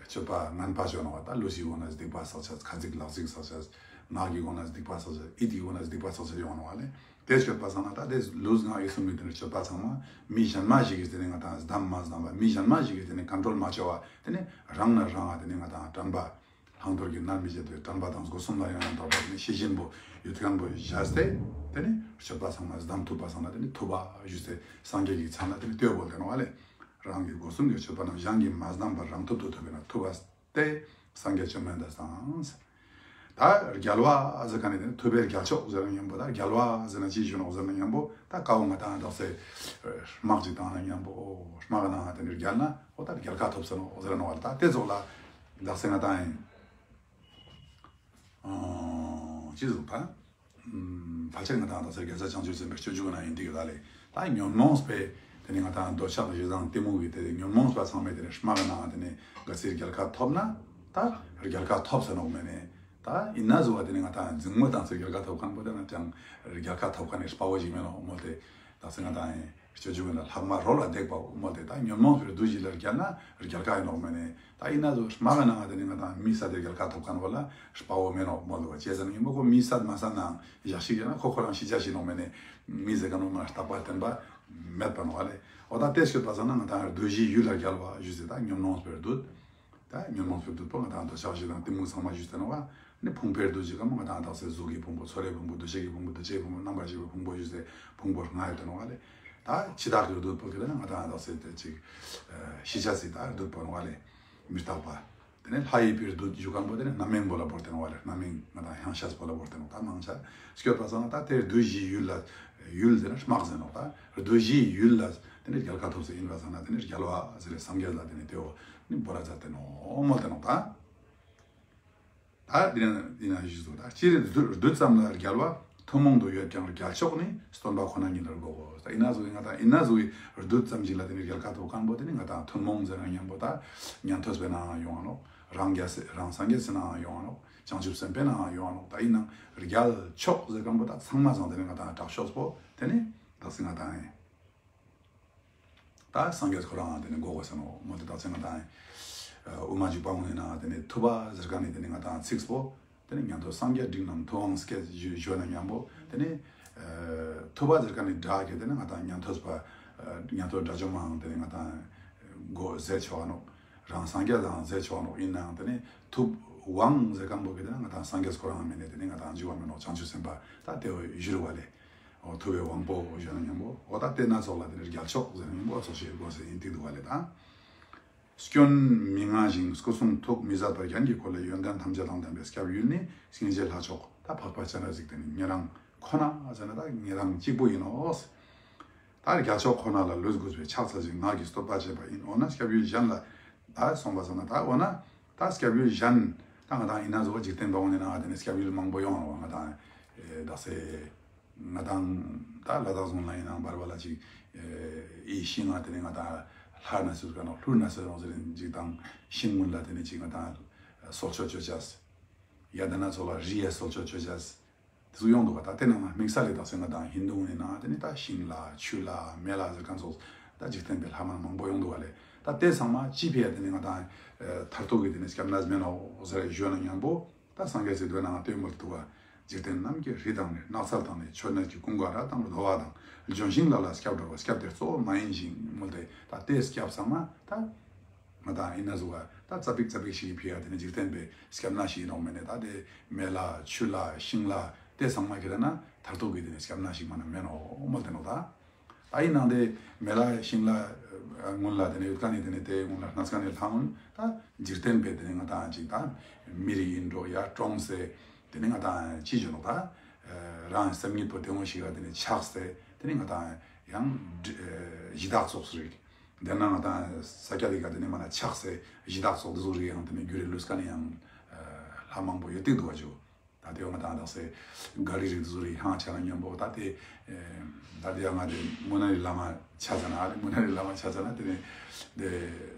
སྤྱོད་པ་ངན་པ་ཅོ་ནོག་པ། ད་ལུས་ཀྱི་སྒོ་ནེ་སྡིག་པ་བསགས་ཅེས། ཁ་ཅིག་ལག་ཅིག་བསགས་ཅེས། ངག་གི་སྒོ་ནེ་སྡིག་པ་བསགས་ཅེས། ཡིད་ཀྱི་སྒོ་ནེ་སྡིག་པ་བསགས་ཅེས་ཡོང་ནོག་པ་ལེ། དེ་སྤྱོད་པ་ཚང་མ་ད་དེ་ལུས་ངག་ཡིད་གསུམ་གྱི་དེ་ནེ་སྤྱོད་པ་ཚང་མ་མི་གཞན་མ་ཞིག་གི་དེ་ནེ་ང་དང་སྡམ་མ་སྡམ་པ། མི་གཞན་མ་ཞིག་གི་དེ་ནེ་ཀོན་ཊྲོལ་མ་ཅོ་བ། དེ་ནེ་རང་ན་རང་ང་དེ་ནེ་ང་དང་དྲན་པ་བླང་དོར་གྱི་མནར་མེད་བྱེད་པའི་དྲན་པ་དང་སྒོ་གསུམ་ལ་ཡང་ཡང་དག་པ་དེ་ནེ་ཤེས་བཞིན་པོ་ཡུལ་ཁན་པོ་བཞག་སྟེ་དེ་ནེ་སྤྱོད་པ་ཚང་མ་སྡམ་ཐུབ་པ་ཚང་མ་དེ་ནེ་ཐུབ་པ་ཞུས་ཏེ་སངས་རྒྱས་ཀྱི་མཚན་ལ་དེ་ནེ་བསྟོད་པོ་ལྡན་ནོག་པ་ལེ། རང་གི་སྒོ་གསུམ་གྱི་སྤྱོད་པ་རྣམས་གཞན་གྱིས་མ་སྡམ་པར་རང་ཐུབ་ཏུ་ཐུབ་པས་ན་ཐུབ་པ་སྟེ། སངས་རྒྱས་བཅོམ་ལྡན་འདས་དང་། ད་རྒྱལ་བ་ཟེར་ཁན་ནི་དེ་ནེ་ཐུབ་པའི་རྒྱལ་མཆོག་ཟེར་ན་མཉམ་པོ། ད་རྒྱལ་བ་ཟེར་ན་ཅི་ཞུ་ནོག་ཟེར་ན་མཉམ་པོ་ད་ཀ་བོ་ང་དང་དག་ས་དམག་ཅིག་བཏང་ན་མཉམ་པོ་དམག་ནང་དེ་ནེ་རྒྱལ་ན་འོ་ད་རྒྱལ་ཁ་ཐོབ་ཟེར་ནོག་ཟེར་ནོག་པ་ལེ། ད་དེ་ཙོགས་ལ་དག་ས་ང་དང་ཨིན། ཨ་ཅི་ཟུག་ད། ཕལ་ཆེར་ང་དང་དག་ས་རྒྱལ་སྲས་བྱང་ཆུབ་སེམས་དཔའི་སྤྱོད་འཇུག་ན་ཨིན་དེ་གི་ད་ལེ། ད་ཉོན་མོངས་པའི་དེ་ནེ་ང་དང་འདོད་ཆགས་ཞེ་སྡང་གཏི་མུག་གི་དེ་ནེ་ཉོན་མོངས་པ་ཚང་མའི་དེ་ནེ་དམག་ནང་དེ་ནེ་ག་ཚོད་རྒྱལ་ཁ་ཐོབ་ན་ད་རྒྱལ་ཁ་ཐོབ་ཟེར་ནོག་མེ་ནེ། ད་ཨིན་ན་ཟུག་པ་དེ་ནེ་ང་དང་འཛིང་མོ་བཏང་སྟེ་རྒྱལ་ཁ་ཐོབ་ཁན་པོ་དེ་ན་ཅང་རྒྱལ་ཁ་ཐོབ་ཁན་ནི་དཔའ་བོ་ཞིག་མེན་ནོག་མོལ་ཏེ། དག་ས་ང་དང་ཨིན། སྤྱོད་འཇུག་ན་ལྷག་མ་རོ་ལ་འདེགས་པ་མོལ་ཏེ། ད་ཉོན་མོངས་པའི་བདུད་བཞི་ལ་རྒྱལ་ན་རྒྱལ་ཁ་ཨིན་ནོག་མེ་ནེ། ད་ཨིན་ན་ཟུག་དམག་ནང་དེ་ནེ་ང་དང་མི་བསད་དེ་རྒྱལ་ཁ་ཐོབ་ཁན་པོ་ལ་དཔའ་བོ་མེན་ནོག་མོལ་ཏེ་བ། ཅི་ཟེར་ན་ཉམ་པོ་ཁོ་མི་བསད་མ་བསད་ནའང་ཞག་ཞིག་ཡོད་ན་ཁོ་ཁོ་རང་ཤི་ཆ་ཞིག་ནོག་མེ་ནེ། མི་ཟེར་ཁན་པོ་མ་རྟག་པ་བརྟན་པ་མེད་པ་ནོག་པ་ལེ། འོ་ད་དེ་སྤྱོད་པ་ཚང་མ་ང་དང་བདུད་བཞིའི་ཡུལ་ལ་རྒྱལ་བ་ཞུས་ཏེ། ད་ཉོན་མོངས་པའི་བདུད། ད་ཉོན་མོངས་པའི་བདུད་པོ་ང་དང་འདོད་ཆགས་ཞེ་སྡང་གཏི་མུག་ཚང་མ་ཞུས་ཏེ་ནོག་པ། ནི་ཕུང་པོའི་བདུད་ཅིག་ག་མོ་ང་དང་དག་ས་གཟུགས་ཀྱི་ཕུང་པོ། ཚོར་བའི་ཕུང་པོ། འདུ་ཤེས་ཀྱི་ཕུང་པོ། འདུ་བྱེད་ཀྱི་ཕུང་པོ། རྣམ་པར་ཤེས་པའི་ཕུང་པོ་ཞུས་ཏེ་ཕུང་པོ་ལྔ་ཡོད་དེ་ནོག་པ་ལེ། ད་འཆི་བདག་གི་བདུད་པོ་གི་དེ་ནེ་ང་དང་དག་ས་དེ་ཅིག་ཤི་ཆ་སི་ད་བདུད་པོ་ནོག་པ་ལེ། མི་རྟག་པ། དེ་ནེ་ལྷ་ཡི་བུའི་བདུད་ཞུ་ཁན་པོ་དེ་ནེ་རྣམ་སྨིན་པོ་ལ་བོར་ཏེ་ནོག་པ་ལེ། རྣམ་སྨིན་ང་དང་ཧང་ཤས་པོ་ལ་བོར་ཏེ་ནོག། ད་མང་ཆེ་སྤྱོད་པ་ཚང་མ་ད་དེ་བདུད་བཞིའི་ཡུལ་ལ་ཡུལ་ཟེར་ན་དམག་ཟེར་ནོག། ད་བདུད་བཞིའི་ཡུལ་ལ་དེ་ནེ་རྒྱལ་ཁ་ཐོབ་ས་ཨིན་པ་ཚང་མ་དེ་ནེ་རྒྱལ་བ་ཟེར་རེ་སངས་རྒྱས་ལ་དེ་ནེ་དེ་བོ་ནི་བོར་ར་མཛད་དེ་ནོག་མོལ་ཏེ་ནོག་ད། ད་དེ་ནེ་དེ་ནེ་ཞུས་སོ། ད་སྤྱིར་བདུད་བདུད་ཙམ་ལ་རྒྱལ་བ། ཐུན་མོང་དུ་ཡོད་ཀྱང་རྒྱལ་མཆོག་ནི། སྟོན་པ་ཁོ་ན་ཉིད་ལ་གོ་གོ། ད་ཨིན་ན་ཟུག་ང་དང་ཨིན་ན་ཟུག་བདུད་ཙམ་ཞིག་ལ་དེ་ནེ་རྒྱལ་ཁ་ཐོབ་ཁན་པོ་དེ་ནེ་ང་དང་ཐུན་མོང་ཟེར་ན་ཉམ་པོ་ད་ཉན་ཐོས་པའི་ནང་ཡོང་ང་ནོག། རང་རྒྱལ་སེ་རང་སངས་རྒྱས་སི་ནང་ཡོང་ང་ནོག། བྱང་ཆུབ་སེམས་དཔའི་ནང་ཡོང་ང་ནོག། ད་ཨིན་ནའང་རྒྱལ་མཆོག་ཟེར་ཁན་པོ་ད་ཚང་མ་ཚང་དེ་ནེ་ང་དང་དྲག་ཤོས་པོ་དེ་ནེ་དག་ས་ང་དང་ཨིན། ད་སངས་རྒྱས་ཁོ་རང་དེ་ནེ་གོ་གོ་ཟེར་ནོག་མོལ་ཏེ། དག་ས་ང་དང་དབུ་མ་འཇུག་པ་གུན་ནི་ནང་དེ་ནེ་ཐུབ་པ་ཟེར་ཁན་ནི་དེ་ནེ་ང་དང་ཚིགས་པོ་དེ་ནེ་ཉན་ཐོས་སངས་རྒྱས་འབྲིང་རྣམས་ཐུབ་དབང་སྐྱེད་ཞུ་ཞུ་ན་ཉམ་པོ་དེ་ནེ་ཐུབ་པ་ཟེར་ཁན་ནི་སྒྲ་གི་དེ་ནེ་ང་དང་ཉན་ཐོས་པ་ཉན་ཐོས་དགྲ་བཅོམ་མའང་དེ་ནེ་ང་དང་གོ་ཟེར་ཆོག་ག་ནོག། རང་སངས་རྒྱས་ལའང་ཟེར་ཆོག་ག་ནོག། ཨིན་ནའང་དེ་ནེ་ཐུབ་དབང་ཟེར་ཁན་པོ་གི་དེ་ནེ་ང་དང་སངས་རྒྱས་ཁོ་རང་མེ་ནེ་དེ་ནེ་ང་དང་འཇུག་པ་མེན་ནོག། བྱང་ཆུབ་སེམས་དཔའ་ད་དེ་བོ་ཞུ་རུ་བ་ལེ། འོ་ཐུབ་པའི་དབང་པོ་ཞུ་ན་ཉམ་པོ། འོ་ད་དེ་སྣ་ཚོགས་ལ་དེ་ནེ་རྒྱལ་མཆོག་ཟེར་ན་ཉམ་པོ་ཚོགས་ཤིག་གོ་ཟེར་ཨིན་ཏེ་འདུག་པ་ལེ་ད། སྐྱོན་མི་མངའ་ཞིང་སྐུ་གསུང་ཐུགས་མི་ཟད་པར་རྒྱན་གྱིས་བསྐོར་ལ་ཡོན་ཏན་ཐམས་ཅད་དང་ལྡན་པའི་སྐྱབས་ཡུལ་ནི་སྙིང་རྗེ་ལྷ་མཆོག་ད་འཕགས་པ་སྤྱན་རས་གཟིགས་དེ་ནེ་ཉེ་རང་ཁོ་ན་ཟེར་ན་ད་ཉེ་རང་གཅིག་པོ་ཨིན་ནོག། ད་རྒྱལ་མཆོག་ཁོ་ན་ལ་ལུས་གུས་པས་ཕྱག་འཚལ་ཞིང་ངག་གིས་བསྟོད་པ་བྱས་པ་ཡིན། འོ་ན་སྐྱབས་ཡུལ་གཞན་ལ་ད་སོང་པ་སོང་ན་ད་འོ་ན་ད་སྐྱབས་ཡུལ་གཞན་ད་ང་དང་ཨིན་ན་ཟུག་འཇིག་རྟེན་པ་འོ་ནི་ནང་དེ་ནེ་སྐྱབས་ཡུལ་མང་པོ་ཡོང་ང་ནོག། ང་དང་ཨེ་དག་ས་ང་དང་ད་ལ་དྭགས་ཟུང་ལ་ཨིན་ནའང་བར་བར་ལ་ཅིག་ཨེ་ཨི་ཤིང་ང་དེ་ནེ་ང་དང་ལྷ་ན་སུ་ག་ནོག་ཀླུ་ན་སུ་རོང་ཟེར་ཅིག་དང་ཤིང་གུན་ལ་དེ་ནེ་ཅིག་ང་དང་སྲོག་གཅོད་ཅོ་ཅེས། ཡ་དེ་ན་ཚོགས་ལ་རི་ཡ་སྲོག་གཅོད་ཅོ་ཅེས། དེ་ཚོ་ཡོང་འདུག་ག། ད་དེ་ནང་དམིགས་བསལ་ལ་དག་ས་ང་དང་ཧིན་དུ་གུན་ནི་ནང་དེ་ནེ་ད་ཤིང་ལྷ་ཆུ་ལྷ་མེ་ལྷ་ཟེར་ཁན་ཚོགས་ད་འཇིག་རྟེན་པའི་ལྷ་མ་མང་པོ་ཡོང་འདུག་ག་ལེ། ད་དེ་ཚང་མ་ཅི་ཕི་ཡ་དེ་ནེ་ང་དང་མཐར་ཐུག་གི་དེ་ནེ་སྐྱབས་གནས་མེན་ནོག་ཟེར་ཞུ་ན་ཉམ་པོ་ད་སངས་རྒྱས་སི་མདོ་ནང་སྟོན་མོལ་འདུག་ག། འཇིག་རྟེན་རྣམས་ཀྱི་རི་དང་ནི། ནགས་ཚལ་དང་ནི་མཆོད་གནས་ཀྱི། ཀུན་དགའ་ར་དང་རྡོ་བ་དང་། ལྗོན་ཤིང་ལ་ལ་སྐྱབས་འགྲོ་བ། སྐྱབས་དེར་གཙོ་བོ་མ་ཡིན་ཞིང་མོལ་ཏེ། ད་དེ་སྐྱབས་ཚང་མ་ད་ང་དང་ཨིན་ན་ཟུག་པ་ད་ཙ་པིག་ཙ་པིག་ཞིག་གི་ཕི་ཡ་དེ་ནེ་འཇིག་རྟེན་པའི་སྐྱབས་གནས་ཤིག་ཨིན་ནོག་མེ་ནེ། ད་དེ་མེ་ལྷ་ཆུ་ལྷ་ཤིང་ལྷ་དེ་ཚང་མ་གི་དེ་ན་མཐར་ཐུག་གི་དེ་ནེ་སྐྱབས་གནས་ཤིག་མ་ན་མེན་ནོག་མོལ་ཏེ་ནོག་ད། ད་ཨིན་ནའང་དེ་མེ་ལྷ་ཤིང་ལྷ་གུན་ལ་དེ་ནེ་ཡོད་ཁན་ནི་དེ་ནེ་དེ་གུན་ལ་གནས་ཁན་ནི་ལྷ་གུན་ད་འཇིག་རྟེན་པའི་དེ་ནེ་ང་དང་ཅིག་ད་མི་རིགས་ཨིན་འགྲོ་ཡ་གྲོངས་སེ་དེ་ནེ་ང་དང་ཅི་ཞུ་ནོག་ད་རང་སེམས་ཉིད་པོ་དེ་ངོ་ཞིག་ག་དེ་ནེ་ཆགས་སེ་དེ་ནེ་ང་དང་ཡང་གཞི་བདག་ཚོགས་སུ་རིགས། དེ་ན་ང་དང་ས་སྐྱ་དེ་ག་དེ་ནེ་མ་ན་ཆགས་སེ་གཞི་བདག་ཚོགས་དེ་ཚོ་རིགས་ཡང་དེ་ནེ་གྱུར་རེ་ལུས་ཁན་ནི་ཡང་ལྷ་མང་པོ་ཡོད་དེ་འདུག་པ་ཇུ། ད་དེ་ང་དང་དག་ས་ག་རི་རིགས་དེ་ཚོ་རིགས་ཧང་ཆ་ན་ཉམ་པོ་ད་དེ་ད་དེ་ཡང་ང་དེ་མུ་ན་རི་བླ་མ་ཆ་ཙ་ན་ཨ་ལེ་མུ་ན་རི་བླ་མ་ཆ་ཙ་ན་དེ་ནེ་དེ་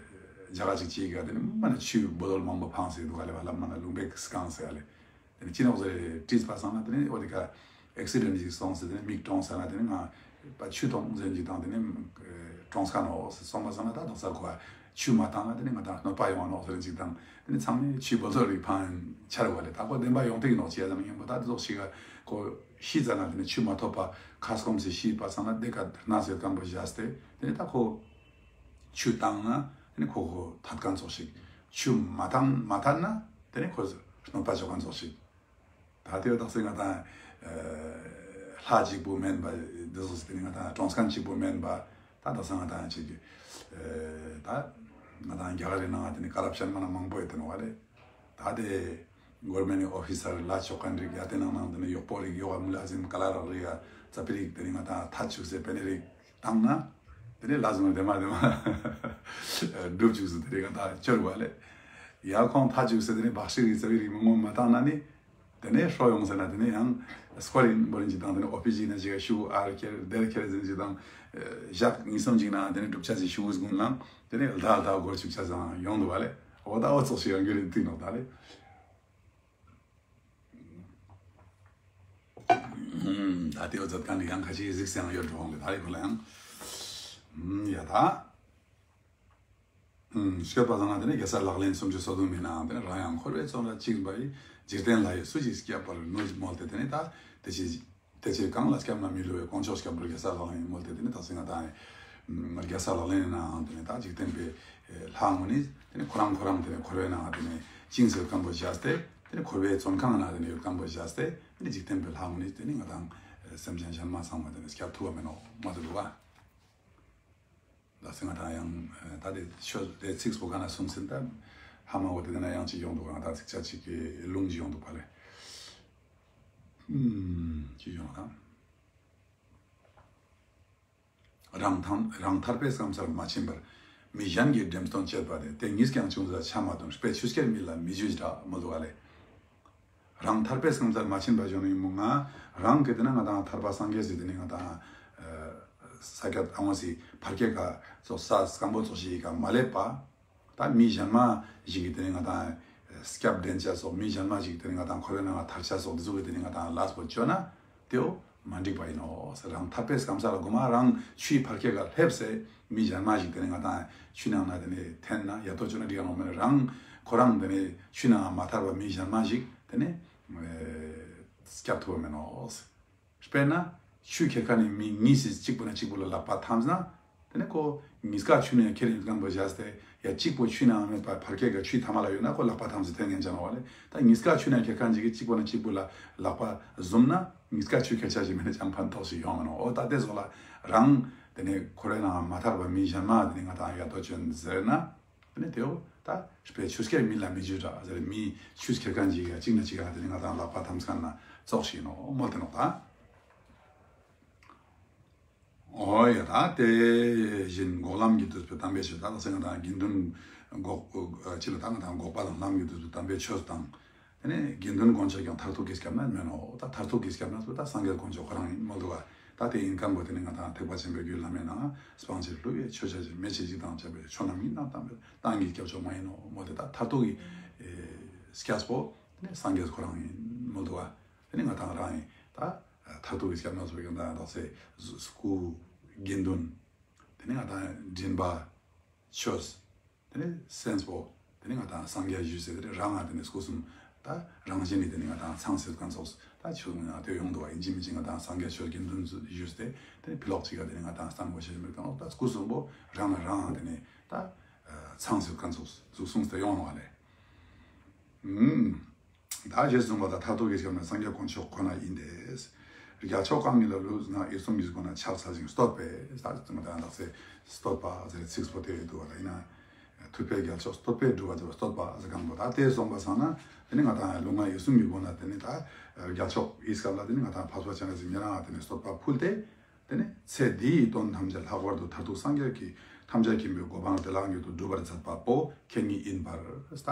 རྒྱ་གར་ཅིག་ཅིག་ག་དེ་ནེ་མ་ན་ཆུ་བོ་དོལ་མང་པོ་འཕངས་སེ་འདུག་ག་ལེ། བ་ལ་མ་ན་ལུང་པའི་སྐང་སེ་ཨ་ལེ། དེ་ནེ་ཅི་ནོག་ཟེར་དྲིས་པ་སང་ན་དེ་ནེ་འོ་དེ་ཀ་ཨེག་སི་ཌེན་ཊ་ཞིག་སོང་སྟེ་དེ་ནེ་མིག་གྲོངས་ས་ན་དེ་ནེ་ང་པ་ཆུ་འཐུང་ཟེར་ཅིག་དང་དེ་ནེ་གྲོངས་ཁན་ནོག་སོང་པ་སང་ན་ད་དག་ས་ཁོ་ཆུ་མ་འཐུང་ན་དེ་ནེ་ང་ད་གནོད་པ་ཡོང་བ་ནོག་ཟེར་ཅིག་དང་དེ་ནེ་ཚང་མས་ཆུའི་བོ་ཏལ་རིགས་ཕང་ཆ་རུག་པ་ལེ། ད་ཁོ་བདེན་པ་ཡོང་ཐིག་ནོག་ཅི་ཡ་ཙམ་ཡིན་པོ་ད་དེ་ཙོགས་ཤིག་ག་ཁོ་ཤི་ཙ་ན་དེ་ནེ་ཆུ་མ་ཐོབ་པ་ཁ་སྐོམ་སེ་ཤི་པ་སང་ན་དེ་ཀ་ན་ཟེར་ཁན་བོ་བཞག་སྟེ་དེ་ནེ་ད་ཁོ་ཆུ་འཐུང་ན་དེ་ནེ་ཁོ་ཁོ་ཐད་ཁན་ཙོགས་ཤིག་ཆུ་མ་འཐུང་མ་ཐད་ན་དེ་ནེ་ཁོ་གནོད་པ་ཅོ་ཁན་ཙོགས་ཤིག་ད་དེ་བོ་དག་ས་ང་ད་ལྷ་གཅིག་པོ་མེན་པ་དེ་ཙོགས་སེ་དེ་ནེ་ང་ད་གྲོངས་ཁན་གཅིག་པོ་མེན་པ་ད་དག་ས་ང་ད་ཅིག་ད་ང་ད་རྒྱ་གར་རི་ནང་ང་དེ་ནེ་ཀ་རབ་ཤན་མ་ན་མང་པོ་ཡོད་དེ་ནོག་པ་ལེ། ད་དེ་གོར་མེན་ཊ་ཨོ་ཕི་སར་ལ་ཅོ་ཁན་རིགས་ཡ་དེ་ནང་ནང་དེ་ནེ་གཡོག་པོ་རིགས་ཡོག་ག་མུ་ལ་ཟིམ་ཀ་ལ་རག་རིགས་ཡ་ཙ་པི་རིགས་དེ་ནེ་ང་ད་ཐད་ཅུག་སེ་པེ་ནེ་རིགས་བཏང་ན་དེ་ནེ་ལ་ཟུང་དེ་མ་དེ་མ་འགྲུབ་ཅུག་སེ་དེ་རིགས་ང་ད་ཅོར་བ་ལེ། ཡ་ཁོང་ཐད་ཅུག་སེ་དེ་ནེ་བག་ཤི་རིགས་ཙ་པི་རིགས་མི་ངོ་མ་བཏང་ན་ནི་དེ་ནེ་ཧྲོ་ཡོང་ཟེར་ན་དེ་ནེ་ཡང་སྐོར་ཡིན་བོ་རིན་ཅིག་དང་དེ་ནེ་ཨོ་ཕི་ཅིག་ན་ཅིག་ག་ཤུ་ཨར་ཁྱེར་དེར་ཁྱེར་ཟིན་ཅིག་དང་ཞག་གཉིས་གསུམ་ཅིག་ན་དེ་ནེ་གྲུབ་ཆ་ཅིག་ཤུ་གུན་ལང་དེ་ནེ་ལྡ་ལྡ་སྐོར་ཅུག་ཆ་ཟང་ཡོང་འདུག་པ་ལེ། འོ་ད་འོ་ཙོགས་ཤིག་ཡང་གི་རིན་ཐིག་ནོག་ད་ལེ། ད་དེ་འོ་ཛད་ཁན་ནི་ཡང་ཁ་ཅིག་གཟིགས་སེ་ཡང་ཡོད་འགྲོ་འོང་ལེ་ད་ལེ་ཁོ་ལ་ཡང་། ཡ་ད། ཤོད་པ་སང་ན་དེ་ནེ་རྒྱལ་སྲས་ལག་ལེན་སུམ་ཅུ་སོ་བདུན་མའི་ནང་དེ་ནེ་རང་ཡང་འཁོར་བའི་བཙོན་རར་བཅིངས་པ་ཡི། འཇིག་རྟེན་ལྷ་ཡིས་སུ་ཞིག་བསྐྱབ་པར་ནུས། མོལ་ཏེ་དེ་ནེ་ད་དེ་ཕྱིར་དེ་ཕྱིར་གང་ལ་སྐྱབས་ན་མི་བསླུ་བའི། དཀོན་མཆོག་སྐྱབས་འགྲོ་རྒྱལ་སྲས་ལག་ལེན་ཡིན། མོལ་ཏེ་དེ་ནེ་ད་སེ་ང་ད་རྒྱལ་སྲས་ལག་ལེན་ནི་ནང་དེ་ནེ་ད་འཇིག་རྟེན་པའི་ལྷ་ངོ་ནི་དེ་ནེ་ཁོ་རང་ཁོ་རང་དེ་ནེ་འཁོར་བའི་ནང་དེ་ནེ་བཅིངས་སེ་ཡོད་ཁན་བོ་བཞག་སྟེ་དེ་ནེ་འཁོར་བའི་བཙོན་ཁང་ནང་དེ་ནེ་ཡོད་ཁན་བོ་བཞག་སྟེ་དེ་ནེ་འཇིག་རྟེན་པའི་ལྷ་ངོ་ནི་དེ་ནེ་ང་ད་སེམས་ཅན་གཞན་མ་ཚང་མ་དེ་ནེ་སྐྱབས་ཐུབ་པ་མེན་ནོག་མ་དུ་ལུ་བ། ད་སེ་ང་ད་ཡང་ད་དེ་ཆོས་དེ་ཚིགས་པོ་ག་ན་གསུངས་ཟིན་ད་ཧ་མ་གོ་དེ་ན་ཡང་ཅིག་ཡོང་འདུག་ང་ད་ཚིགས་བཅད་ཅིག་གི་ལུང་ཅིག་ཡོང་འདུག་པ་ལེ། ཅིག་ཡོང་ད། རང་ཐར་རང་ཐར་པའི་སྐམ་སར་མ་ཕྱིན་པར། མི་གཞན་གྱི་འགྲེམས་སྟོན་བྱེད་པ་དེ། དེ་ཉིད་ཀྱང་ཅུང་ཟད་ཆ་མ་འདོན། དཔེ་ཆུ་སྐྱེར་མིག་ལ་མི་འཇུ་འདྲ། མོལ་འདུག་པ་ལེ། རང་ཐར་པའི་སྐམ་སར་མ་ཕྱིན་པ་ཞུ་ནི་ཡིན་མོ་ང་རང་གི་དེ་ན་ང་ད་ཐར་པ་སངས་རྒྱས་སི་དེ་ནེ་ང་ད་ས་སྐྱ་ཨ་ངོ་སི་ཕར་ཁེ་ཀ་ཙོགས་ས་སྐམ་པོ་ཙོགས་ཤིག་ག་མ་ལེབ་པ། ད་མི་གཞན་མ་ཞིག་གི་དེ་ནེ་ང་ད་སྐྱབས་འདྲེན་ཆ་སོགས་མི་གཞན་མ་ཞིག་དེ་ནེ་ང་ད་འཁོར་བའི་ནང་ཐར་ཆ་སོགས་དེ་ཚོ་གི་དེ་ནེ་ང་ད་ལས་པོ་ཅོ་ན་དེའོ་མ་འགྲིག་པ་ཡིན་ནོག་ཟེར། རང་ཐར་པའི་སྐམ་ས་ལ་གོ་མ་རང་ཆུའི་ཕར་ཁེ་ཀ་ལེབས་སེ་མི་གཞན་མ་ཞིག་དེ་ནེ་ང་ད་ཆུ་ནང་ན་དེ་ནེ་འཐེན་ན་ཡ་ཏོ་ཅོ་ན་འགྲིག་ག་ནོག་མེན་ན་རང་ཁོ་རང་དེ་ནེ་ཆུ་ནང་མ་ཐར་བ་མི་གཞན་མ་ཞིག་དེ་ནེ་སྐྱབས་ཐུབ་པ་མེན་ནོག་ཟེར། དཔེར་ན་ཆུ་ཁྱེར་ཁན་ནི་མི་གཉིས་སི་གཅིག་པོ་ན་གཅིག་པོ་ལ་ལག་པ་འཐམས་ན་དེ་ནེ་ཁོ་ཉིས་ཀ་ཆུ་ནེ་ཁྱེར་ཡོད་ཁན་བོ་བཞག་སྟེ་ཡ་གཅིག་པོ་ཆུ་ནང་མེད་པ་ཕར་ཁེ་ཀ་ཆུའི་ཐ་མ་ལ་ཡོད་ན་ཁོ་ལག་པ་འཐམས་སེ་འཐེན་ཉན་ཆ་ནོག་པ་ལེ། ད་ཉིས་ཀ་ཆུ་ནེ་ཁྱེར་ཁན་ཅིག་གི་གཅིག་པོ་ན་གཅིག་པོ་ལ་ལག་པ་ཟུམ་ན་ཉིས་ཀ་ཆུ་ཁྱེར་ཆ་ཞིག་མེད་ན་ཅང་ཕན་ཐོགས་ཤིག་ཡོང་མ་ནོག། འོ་ད་དེ་ཙོགས་ལ་རང་དེ་ནེ་འཁོར་བའི་ནང་མ་ཐར་བ་མི་གཞན་མ་དེ་ནེ་ང་ད་ཡ་ཏོ་ཅོ་ན་ཟེར་ན། དེ་ནེ་དེའོ་ད་དཔེ་ཆུ་སྐྱེར་མིག་ལ་མི་འཇུ་འདྲ་ཟེར། མི་ཆུ་ཁྱེར་ཁན་ཅིག་ག་གཅིག་ན་གཅིག་ག་དེ་ནེ་ང་ད་ལག་པ་འཐམས་ཁན་ན་ཙོགས་ཤིག་ནོག་མོལ་ཏེ་ནོག་ད། འོ་ཡ་ད་དེ་བཞིན་འགོག་ལམ་གྱིས་བསྡུས་པའི་དམ་པའི་ཆོས། ད་ད་སེ་ང་ད་དགེ་འདུན་འགོག་ཅི་ལ་ད་ང་ད་འགོག་པ་དང་ལམ་གྱིས་བསྡུས་པའི་དམ་པའི་ཆོས་དང་། དེ་ནེ་དགེ་འདུན་དཀོན་མཆོག་ཀྱང་མཐར་ཐུག་གི་སྐྱབས་གནས་མེན་ནོག། ད་མཐར་ཐུག་གི་སྐྱབས་གནས་པོ་ད་སངས་རྒྱས་དཀོན་མཆོག་ཁོ་རང་ཡིན་མོལ་འདུག་པ། ད་དེ་ཡིན་ཁན་བོ་དེ་ནེ་ང་ད་ཐེག་པ་ཆེན་པོའི་རྒྱུད་བླ་མའི་ནང་སྤང་བྱའི་ཀླུ་ཡི་ཆོས་བྱ་ཕྱིར། མེད་ཅེས་ཅི་དང་བཅས་པའི་ཆོས་རྣམས་ཡིན་ནོ། དམ་པའི་བཏང་གི་སྐྱབས་མཆོག་མ་ཡིན་ནོ་མོལ་ཏེ་ད་མཐར་ཐུག་གི་སྐྱབས་པོ་དེ་ནེ་སངས་རྒྱས་ཁོ་རང་ཡིན་མོལ་འདུག་པ། དེ་ནེ་ང་ད་རང་ཡིན་ད་མཐར་ཐུག་གི་སྐྱབས་གནས་པོ་ཡིན་ད་ད་སེ་སྐུ་དགེ་འདུན། དེ་ནེ་ང་ད་མགྲིན་པ་ཆོས། དེ་ནེ་སེམས་པོ། དེ་ནེ་ང་ད་སངས་རྒྱས་ཞུས་སེ་དེ་ནེ་རང་ང་དེ་ནེ་སྐུ་གསུམ། ད་རང་བཞིན་ནི་དེ་ནེ་ང་ད་ཚང་སེ་ཡོད་ཁན་ཙོགས། ད་ཆོས་ང་དེ་ཡོང་འདུག་པ་ཡིན་ཅི་མིན་ཅི་ང་ད་སངས་རྒྱས་ཆོས་དགེ་འདུན་ཞུས་ཏེ་དེ་ནེ་ཕི་ལོག་ཅིག་ག་དེ་ནེ་ང་ད་སྟན་གོ་ཤེས་མེད་ཁན་ནོག། ད་སྐུ་གསུམ་པོ་རང་ང་རང་ང་དེ་ནེ་ད་ཚང་སེ་ཡོད་ཁན་ཙོགས་ཟུག་གསུངས་ཏེ་ཡོང་ནོག་པ་ལེ། ད་ཞེས་གསུངས་པ་ལྟར་མཐར་ཐུག་གི་སྐྱབས་ནི་སངས་རྒྱས་དཀོན་མཆོག་ཁོ་ན་ཡིན་ཏེ། རྒྱལ་མཆོག་གང་ཉིད་ལ་ལུས་ངག་ཡིད་གསུམ་གྱི་སྒོ་ནས་ཕྱག་འཚལ་ཞིང་བསྟོད་པས། ད་ང་ད་ལྟ་སེ་བསྟོད་པ་ཟེར་ཚིགས་པོ་དེ་ཡོད་འདུག་པ་ལེ། ཡིན་ན་ཐུབ་པའི་རྒྱལ་མཆོག་བསྟོད་པས་སྒྲུབ་པ་ཟེར་བསྟོད་པ་ཟེར་ཁན་བོ་ད་དེ་གསུངས་པ་སང་ན་དེ་ནེ་ང་ད་ལུས་ངག་ཡིད་གསུམ་གྱི་སྒོ་ནས་དེ་ནེ་ད་རྒྱལ་མཆོག་ཡིན་སྐབས་ལ་དེ་ནེ་ང་ད་འཕགས་པ་སྤྱན་རས་གཟིགས་ཉེ་རང་ང་དེ་ནེ་བསྟོད་པ་ཕུལ་ཏེ། དེ་ནེ་ཚེ་འདིའི་དོན་ཐམས་ཅད་ལྷག་པར་དུ་མཐར་ཐུག་སངས་རྒྱས་ཀྱི་ཐམས་ཅད་མཁྱེན་པའི་གོ་འཕང་བདེ་བླག་མྱུར་དུ་སྒྲུབ་པར་མཛད་པ་པོ་ཁྱེད་ཉིད་ཡིན་པར་ད། ད་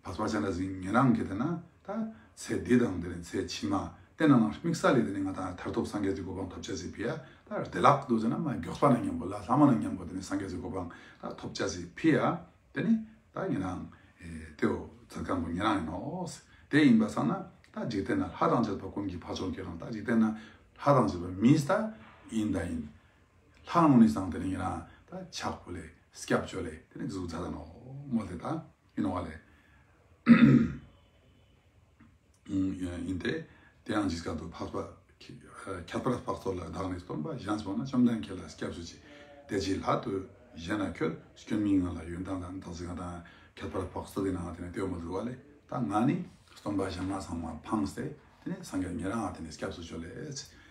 འཕགས་པ་སྤྱན་རས་གཟིགས་ཉེ་རང་གི་དེ་ན་ད་ཚེ་འདི་དང་དེ་ནེ་ཚེ་ཕྱི་མ་དེ་ནང་ན་དམིགས་བསལ་ལས་དེ་ནེ་ང་ད་མཐར་ཐུག་སངས་རྒྱས་ཀྱི་གོ་འཕང་ཐོབ་ཅེས་སི་ཕི་ཡ་ད་བདེ་བླག་ཏུ་ཟེར་ན་མ་མགྱོགས་པ་ན་མཉམ་པོ་ལ་ལྷག་མ་ན་མཉམ་པོ་དེ་ནེ་སངས་རྒྱས་ཀྱི་གོ་འཕང་ད་ཐོབ་ཅེས་སི་ཕི་ཡ། དེ་ནེ་ད་ཉེ་རང་དེའོ་མཛད་ཁན་བོ་ཉེ་རང་ཡིན་ནོག། དེ་ཡིན་པ་སང་ན་ད་འཇིག་རྟེན་ན་ལྷ་དང་བཅས་པ་ཀུན་གྱི་འཕགས་མཆོག་ཁྱེད་རང་ད་འཇིག་རྟེན་ན་ལྷ་དང་བཅས་པ་མིས་ད་ཡིན་ད་ཡིན། ལྷ་རང་ངོ་ནི་སང་དེ་ནི་ཉེ་རང་ད་ཕྱག་ཕུལ་ལེ་སྐྱབས་བཅོལ་ལེ་དེ་ནི་གཟུགས་མཛད་ད་ནོག་མོལ་ཏེ་ད་ཡིན་ནོག་ལེ། ཡིན་ཏེ། དེ་ཡང་ཇི་སྐད་དུ་འཕགས་པ། ཁྱད་པར་འཕགས་བསྟོད་ལ་བདག་ནི་སྟོན་པ་གཞན་སོང་ན། བཅོམ་ལྡན་ཁྱེད་ལ་སྐྱབས་སུ་མཆི། དེ་ཅིའི་སླད་དུ་གཞན་ལ་ཁྱོད། སྐྱོན་མི་མངའ་ལ་ཡོན་ཏན་ལྡན། དག་ཅིག་ང་དང་ཁྱད་པར་འཕགས་བསྟོད་དེ་ནང་དེ་ནི་དེ་མོལ་དུག་པ་ལེ། ད་ང་ནི་སྟོན་པ་གཞན་མ་ཚང་མ་ཕངས་ཏེ་དེ་ནི་སངས་རྒྱས་ཉེ་རང་ང་དེ་ནི་སྐྱབས་སུ་བཅོལ་ལེ།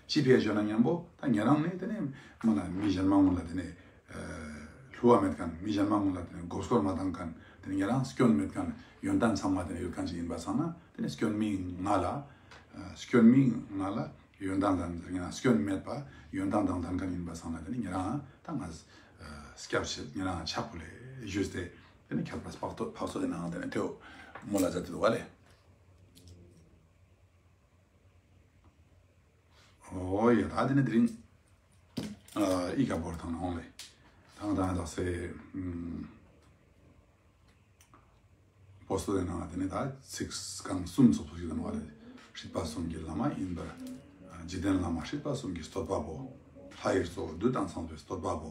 ཅི་ཕི་ཡ་ཞུ་ན་མཉམ་པོ་ད་ཉེ་རང་ནི་དེ་ནི་མ་ན་མི་གཞན་མ་ངོ་ལ་དེ་ནི་བསླུ་བ་མེད་མཁན་མི་གཞན་མ་ངོ་ལ་དེ་ནི་མགོ་སྐོར་མ་བཏང་མཁན་དེ་ནི་ཉེ་རང་སྐྱོན་མེད་མཁན་ཡོན་ཏན་ཚང་མ་དེ་ནི་ཡོད་མཁན་ཅིག་ཡིན་པ་སང་ན་དེ་ནི་སྐྱོན་མི་མངའ་ལ། སྐྱོན་མི་མངའ་ལ་ཡོན་ཏན་ལྡན་ཟེར་ཉེ་རང་སྐྱོན་མེད་པ་ཡོན་ཏན་དང་ལྡན་མཁན་ཡིན་པ་སང་ན་དེ་ནི་ཉེ་རང་ད་ང་སྐྱབས་ཤིག་ཉེ་རང་ཕྱག་ཕུལ་ལེ་ཞུས་ཏེ་དེ་ནི་ཁྱད་པར་འཕགས་བསྟོད་འཕགས་བསྟོད་དེ་ནང་དེ་ནི་དེའོ་མོལ་ལ་མཛད་དེ་དུག་པ་ལེ། འོ་ཡ་ད་དེ་ནི་དེ་རིང་ཨ་ཨི་ཀ་བོར་ཐང་ན་འོང་ལེ། ཐང་ཐང་དག་སེ་ཨུམ་བསྟོད་དེ་ནང་དེ་ནི་ད་ཚིག་རྐང་གསུམ་ཙོགས་ཤིག་ཡོད་ནོག་པ་ལེ། སྲིད་པ་གསུམ་གྱི་བླ་མ་ཡིན་པར། འཇིག་རྟེན་བླ་མ་སྲིད་པ་གསུམ་གྱི་བསྟོད་པ་པོ། ལྷ་ཡི་གཙོ་བོ་བདུད་དང་ཚངས་པའི་བསྟོད་པ་པོ།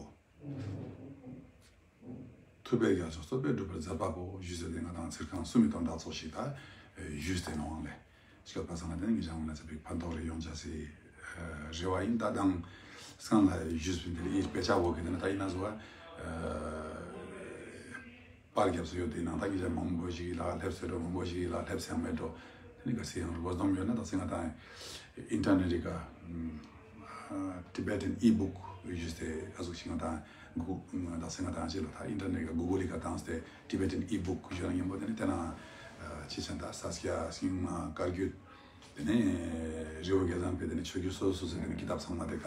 ཐུབ་པའི་རྒྱ་མཚོ་བསྟོད་པས་སྒྲུབ་པར་མཛད་པ་པོ་ཞུས་ཟེར་ཏེ་ང་དང་ཚིག་རྐང་གསུམ་མི་དོན་དག་ཙོགས་ཤིག་ད་ཞུས་ཏེ་ནོག་ལེ། སྐྱོད་པ་སང་ན་དེ་ནི་ངེད་ཅག་ངོ་ན་ཚེ་བིག་ཕན་ཐོགས་རེ་ཡོང་ཅེས་སི་རེ་བ་ཡིན། ད་དང་སང་ལ་ཞུས་པིན་དེ་ལ་ཨི་དཔེ་ཆ་བོ་གི་དེ་ནི་ད་ཡིན་ན་བཟོ་བ་པར་རྒྱབ་སུ་ཡོད་དེ་ནང་ད་ངེད་ཅག་མང་པོ་ཞིག་ལ་སླེབས་སེ་འགྲོ་མང་པོ་ཞིག་ལ་སླེབས་སེ་མེད་འགྲོ། དེ་ནི་ག་སེ་ཡང་རུ་བ་སྡོམ་ཡོད་ན་ད་སེ་ང་དང་ཨིན་ཊར་ནེཊ་རི་ཀ་Tibetan e-book ཞུས་ཏེ་ཨ་ཟུག་ཞིག་ང་དང་གུ་ད་སེ་ང་དང་ཅི་ལ་ད་ཨིན་ཊར་ནེཊ་ཀ་གུ་གུལ་ལི་ཀ་བཏང་སྟེ་Tibetan e-book ཞུ་ན་ཉམ་པོ་དེ་ནི་དེ་ན་ཅི་ཆེན་ད་ས་སྐྱ་སྙིང་མ་བཀའ་བརྒྱུད་དེ་ནི་རི་བོ་དགེ་ལྡན་པའི་དེ་ནི་ཆོས་བརྒྱུད་སོ་སོ་སོ་དེ་ནི་ཀི་ཏབ་ཚང་མ་དེ་ཀ་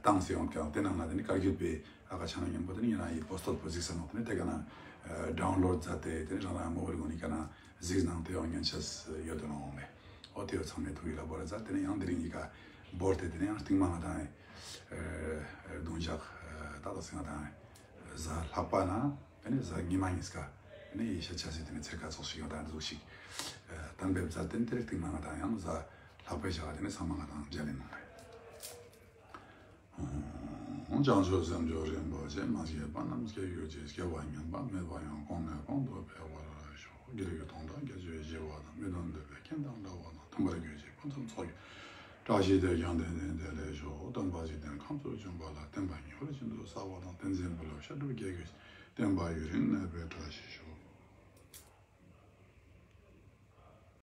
བཏང་སྟེ་ཡོང་ཀྱང་དེ་ནང་ལ་དེ་ནི་བཀའ་བརྒྱུད་པའི་ཨ་ཀ་ཆ་ན་ཉམ་པོ་དེ་ནི་ཡིན་ན་ཡི་བསྟོད་པ་པོ་གཟིགས་ས་ནོག་དེ་ནི་དེ་ཀ་ན་ཌའུན་ལོཌ་མཛད་དེ་དེ་ནི་རང་རང་མོ་བལ་གོ་ནི་ཀ་ན་གཟིགས་གནང་དེ་ཡང་ཉན་ཆེས་ཡོད་དེ་ནོག་ལེ། འོ་དེ་ཡོད་ཚང་མའི་ཐུགས་ཡིད་ལ་བོར་ཛད་དེ་ནི་ཡང་དེ་རིང་ཡི་ཀ་བོར་ཏེ་དེ་ནི་ཡང་རྟིང་མ་ང་དང་ཨེ་ཨེ་བདུན་ཞག་ཨེ་ད་ལྟ་སེ་ང་དང་ཨེ་གཟའ་ལྷག་པ་ན་དེ་ནི་གཟའ་ཉི་མ་གཉིས་ཀ་དེ་ནི་ཡེ་ཤ་ཆ་སི་དེ་ནི་ཚེར་ཀ་ཙོགས་ཤིག་ཡོད་དང་འདུག་ཤིག་ཨེ་གཏན་འབེབས་མཛད་དེ་ནི་དེ་རིང་རྟིང་མ་ང་དང་ཡང་གཟའ་ལྷག་པའི་ཞག་དེ་ནི་ཚང་མ་ང་དང་མཇལ་ལེ་ནོག་ལེ། བྱང་ཆུབ་སེམས་མཆོག་རིན་པོ་ཆེ། མ་སྐྱེས་པ་རྣམས་སྐྱེ་གྱུར་ཅིག་སྐྱེ་བ་མངོན་པ་མེད་པ་ཡང་། གོང་ནས་གོང་དུ་འཕེལ་བར་ཤོག་དགེ་ལེགས་མཐོང་དང་དགེ་སྦྱོར་ཞི་བ་དང་། མི་མཐུན་འདོད་པའི་རྐྱེན་དང་བྲལ་བ་དང་། མཐུན་པར་གྱུར་ཅིག་ཕུན་སུམ་ཚོགས་གྱུར། བཀྲ་ཤིས་དེས་ཀྱང་དེང་འདིར་བདེ་ལེགས་ཤོག་སྟོན་པ་འཇིག་རྟེན་ཁམས་སུ་བྱོན་པ་ལ། བསྟན་པ་ཉི་འོད་བཞིན་དུ་གསལ་བ་དང་། བསྟན་འཛིན་བུ་སློབ་བཤད་སྒྲུབ་རྒྱས་གྱུར་ཅིག་བསྟན་པ་ཡུན་རིང་གནས་པའི་བཀྲ་ཤིས་ཤོག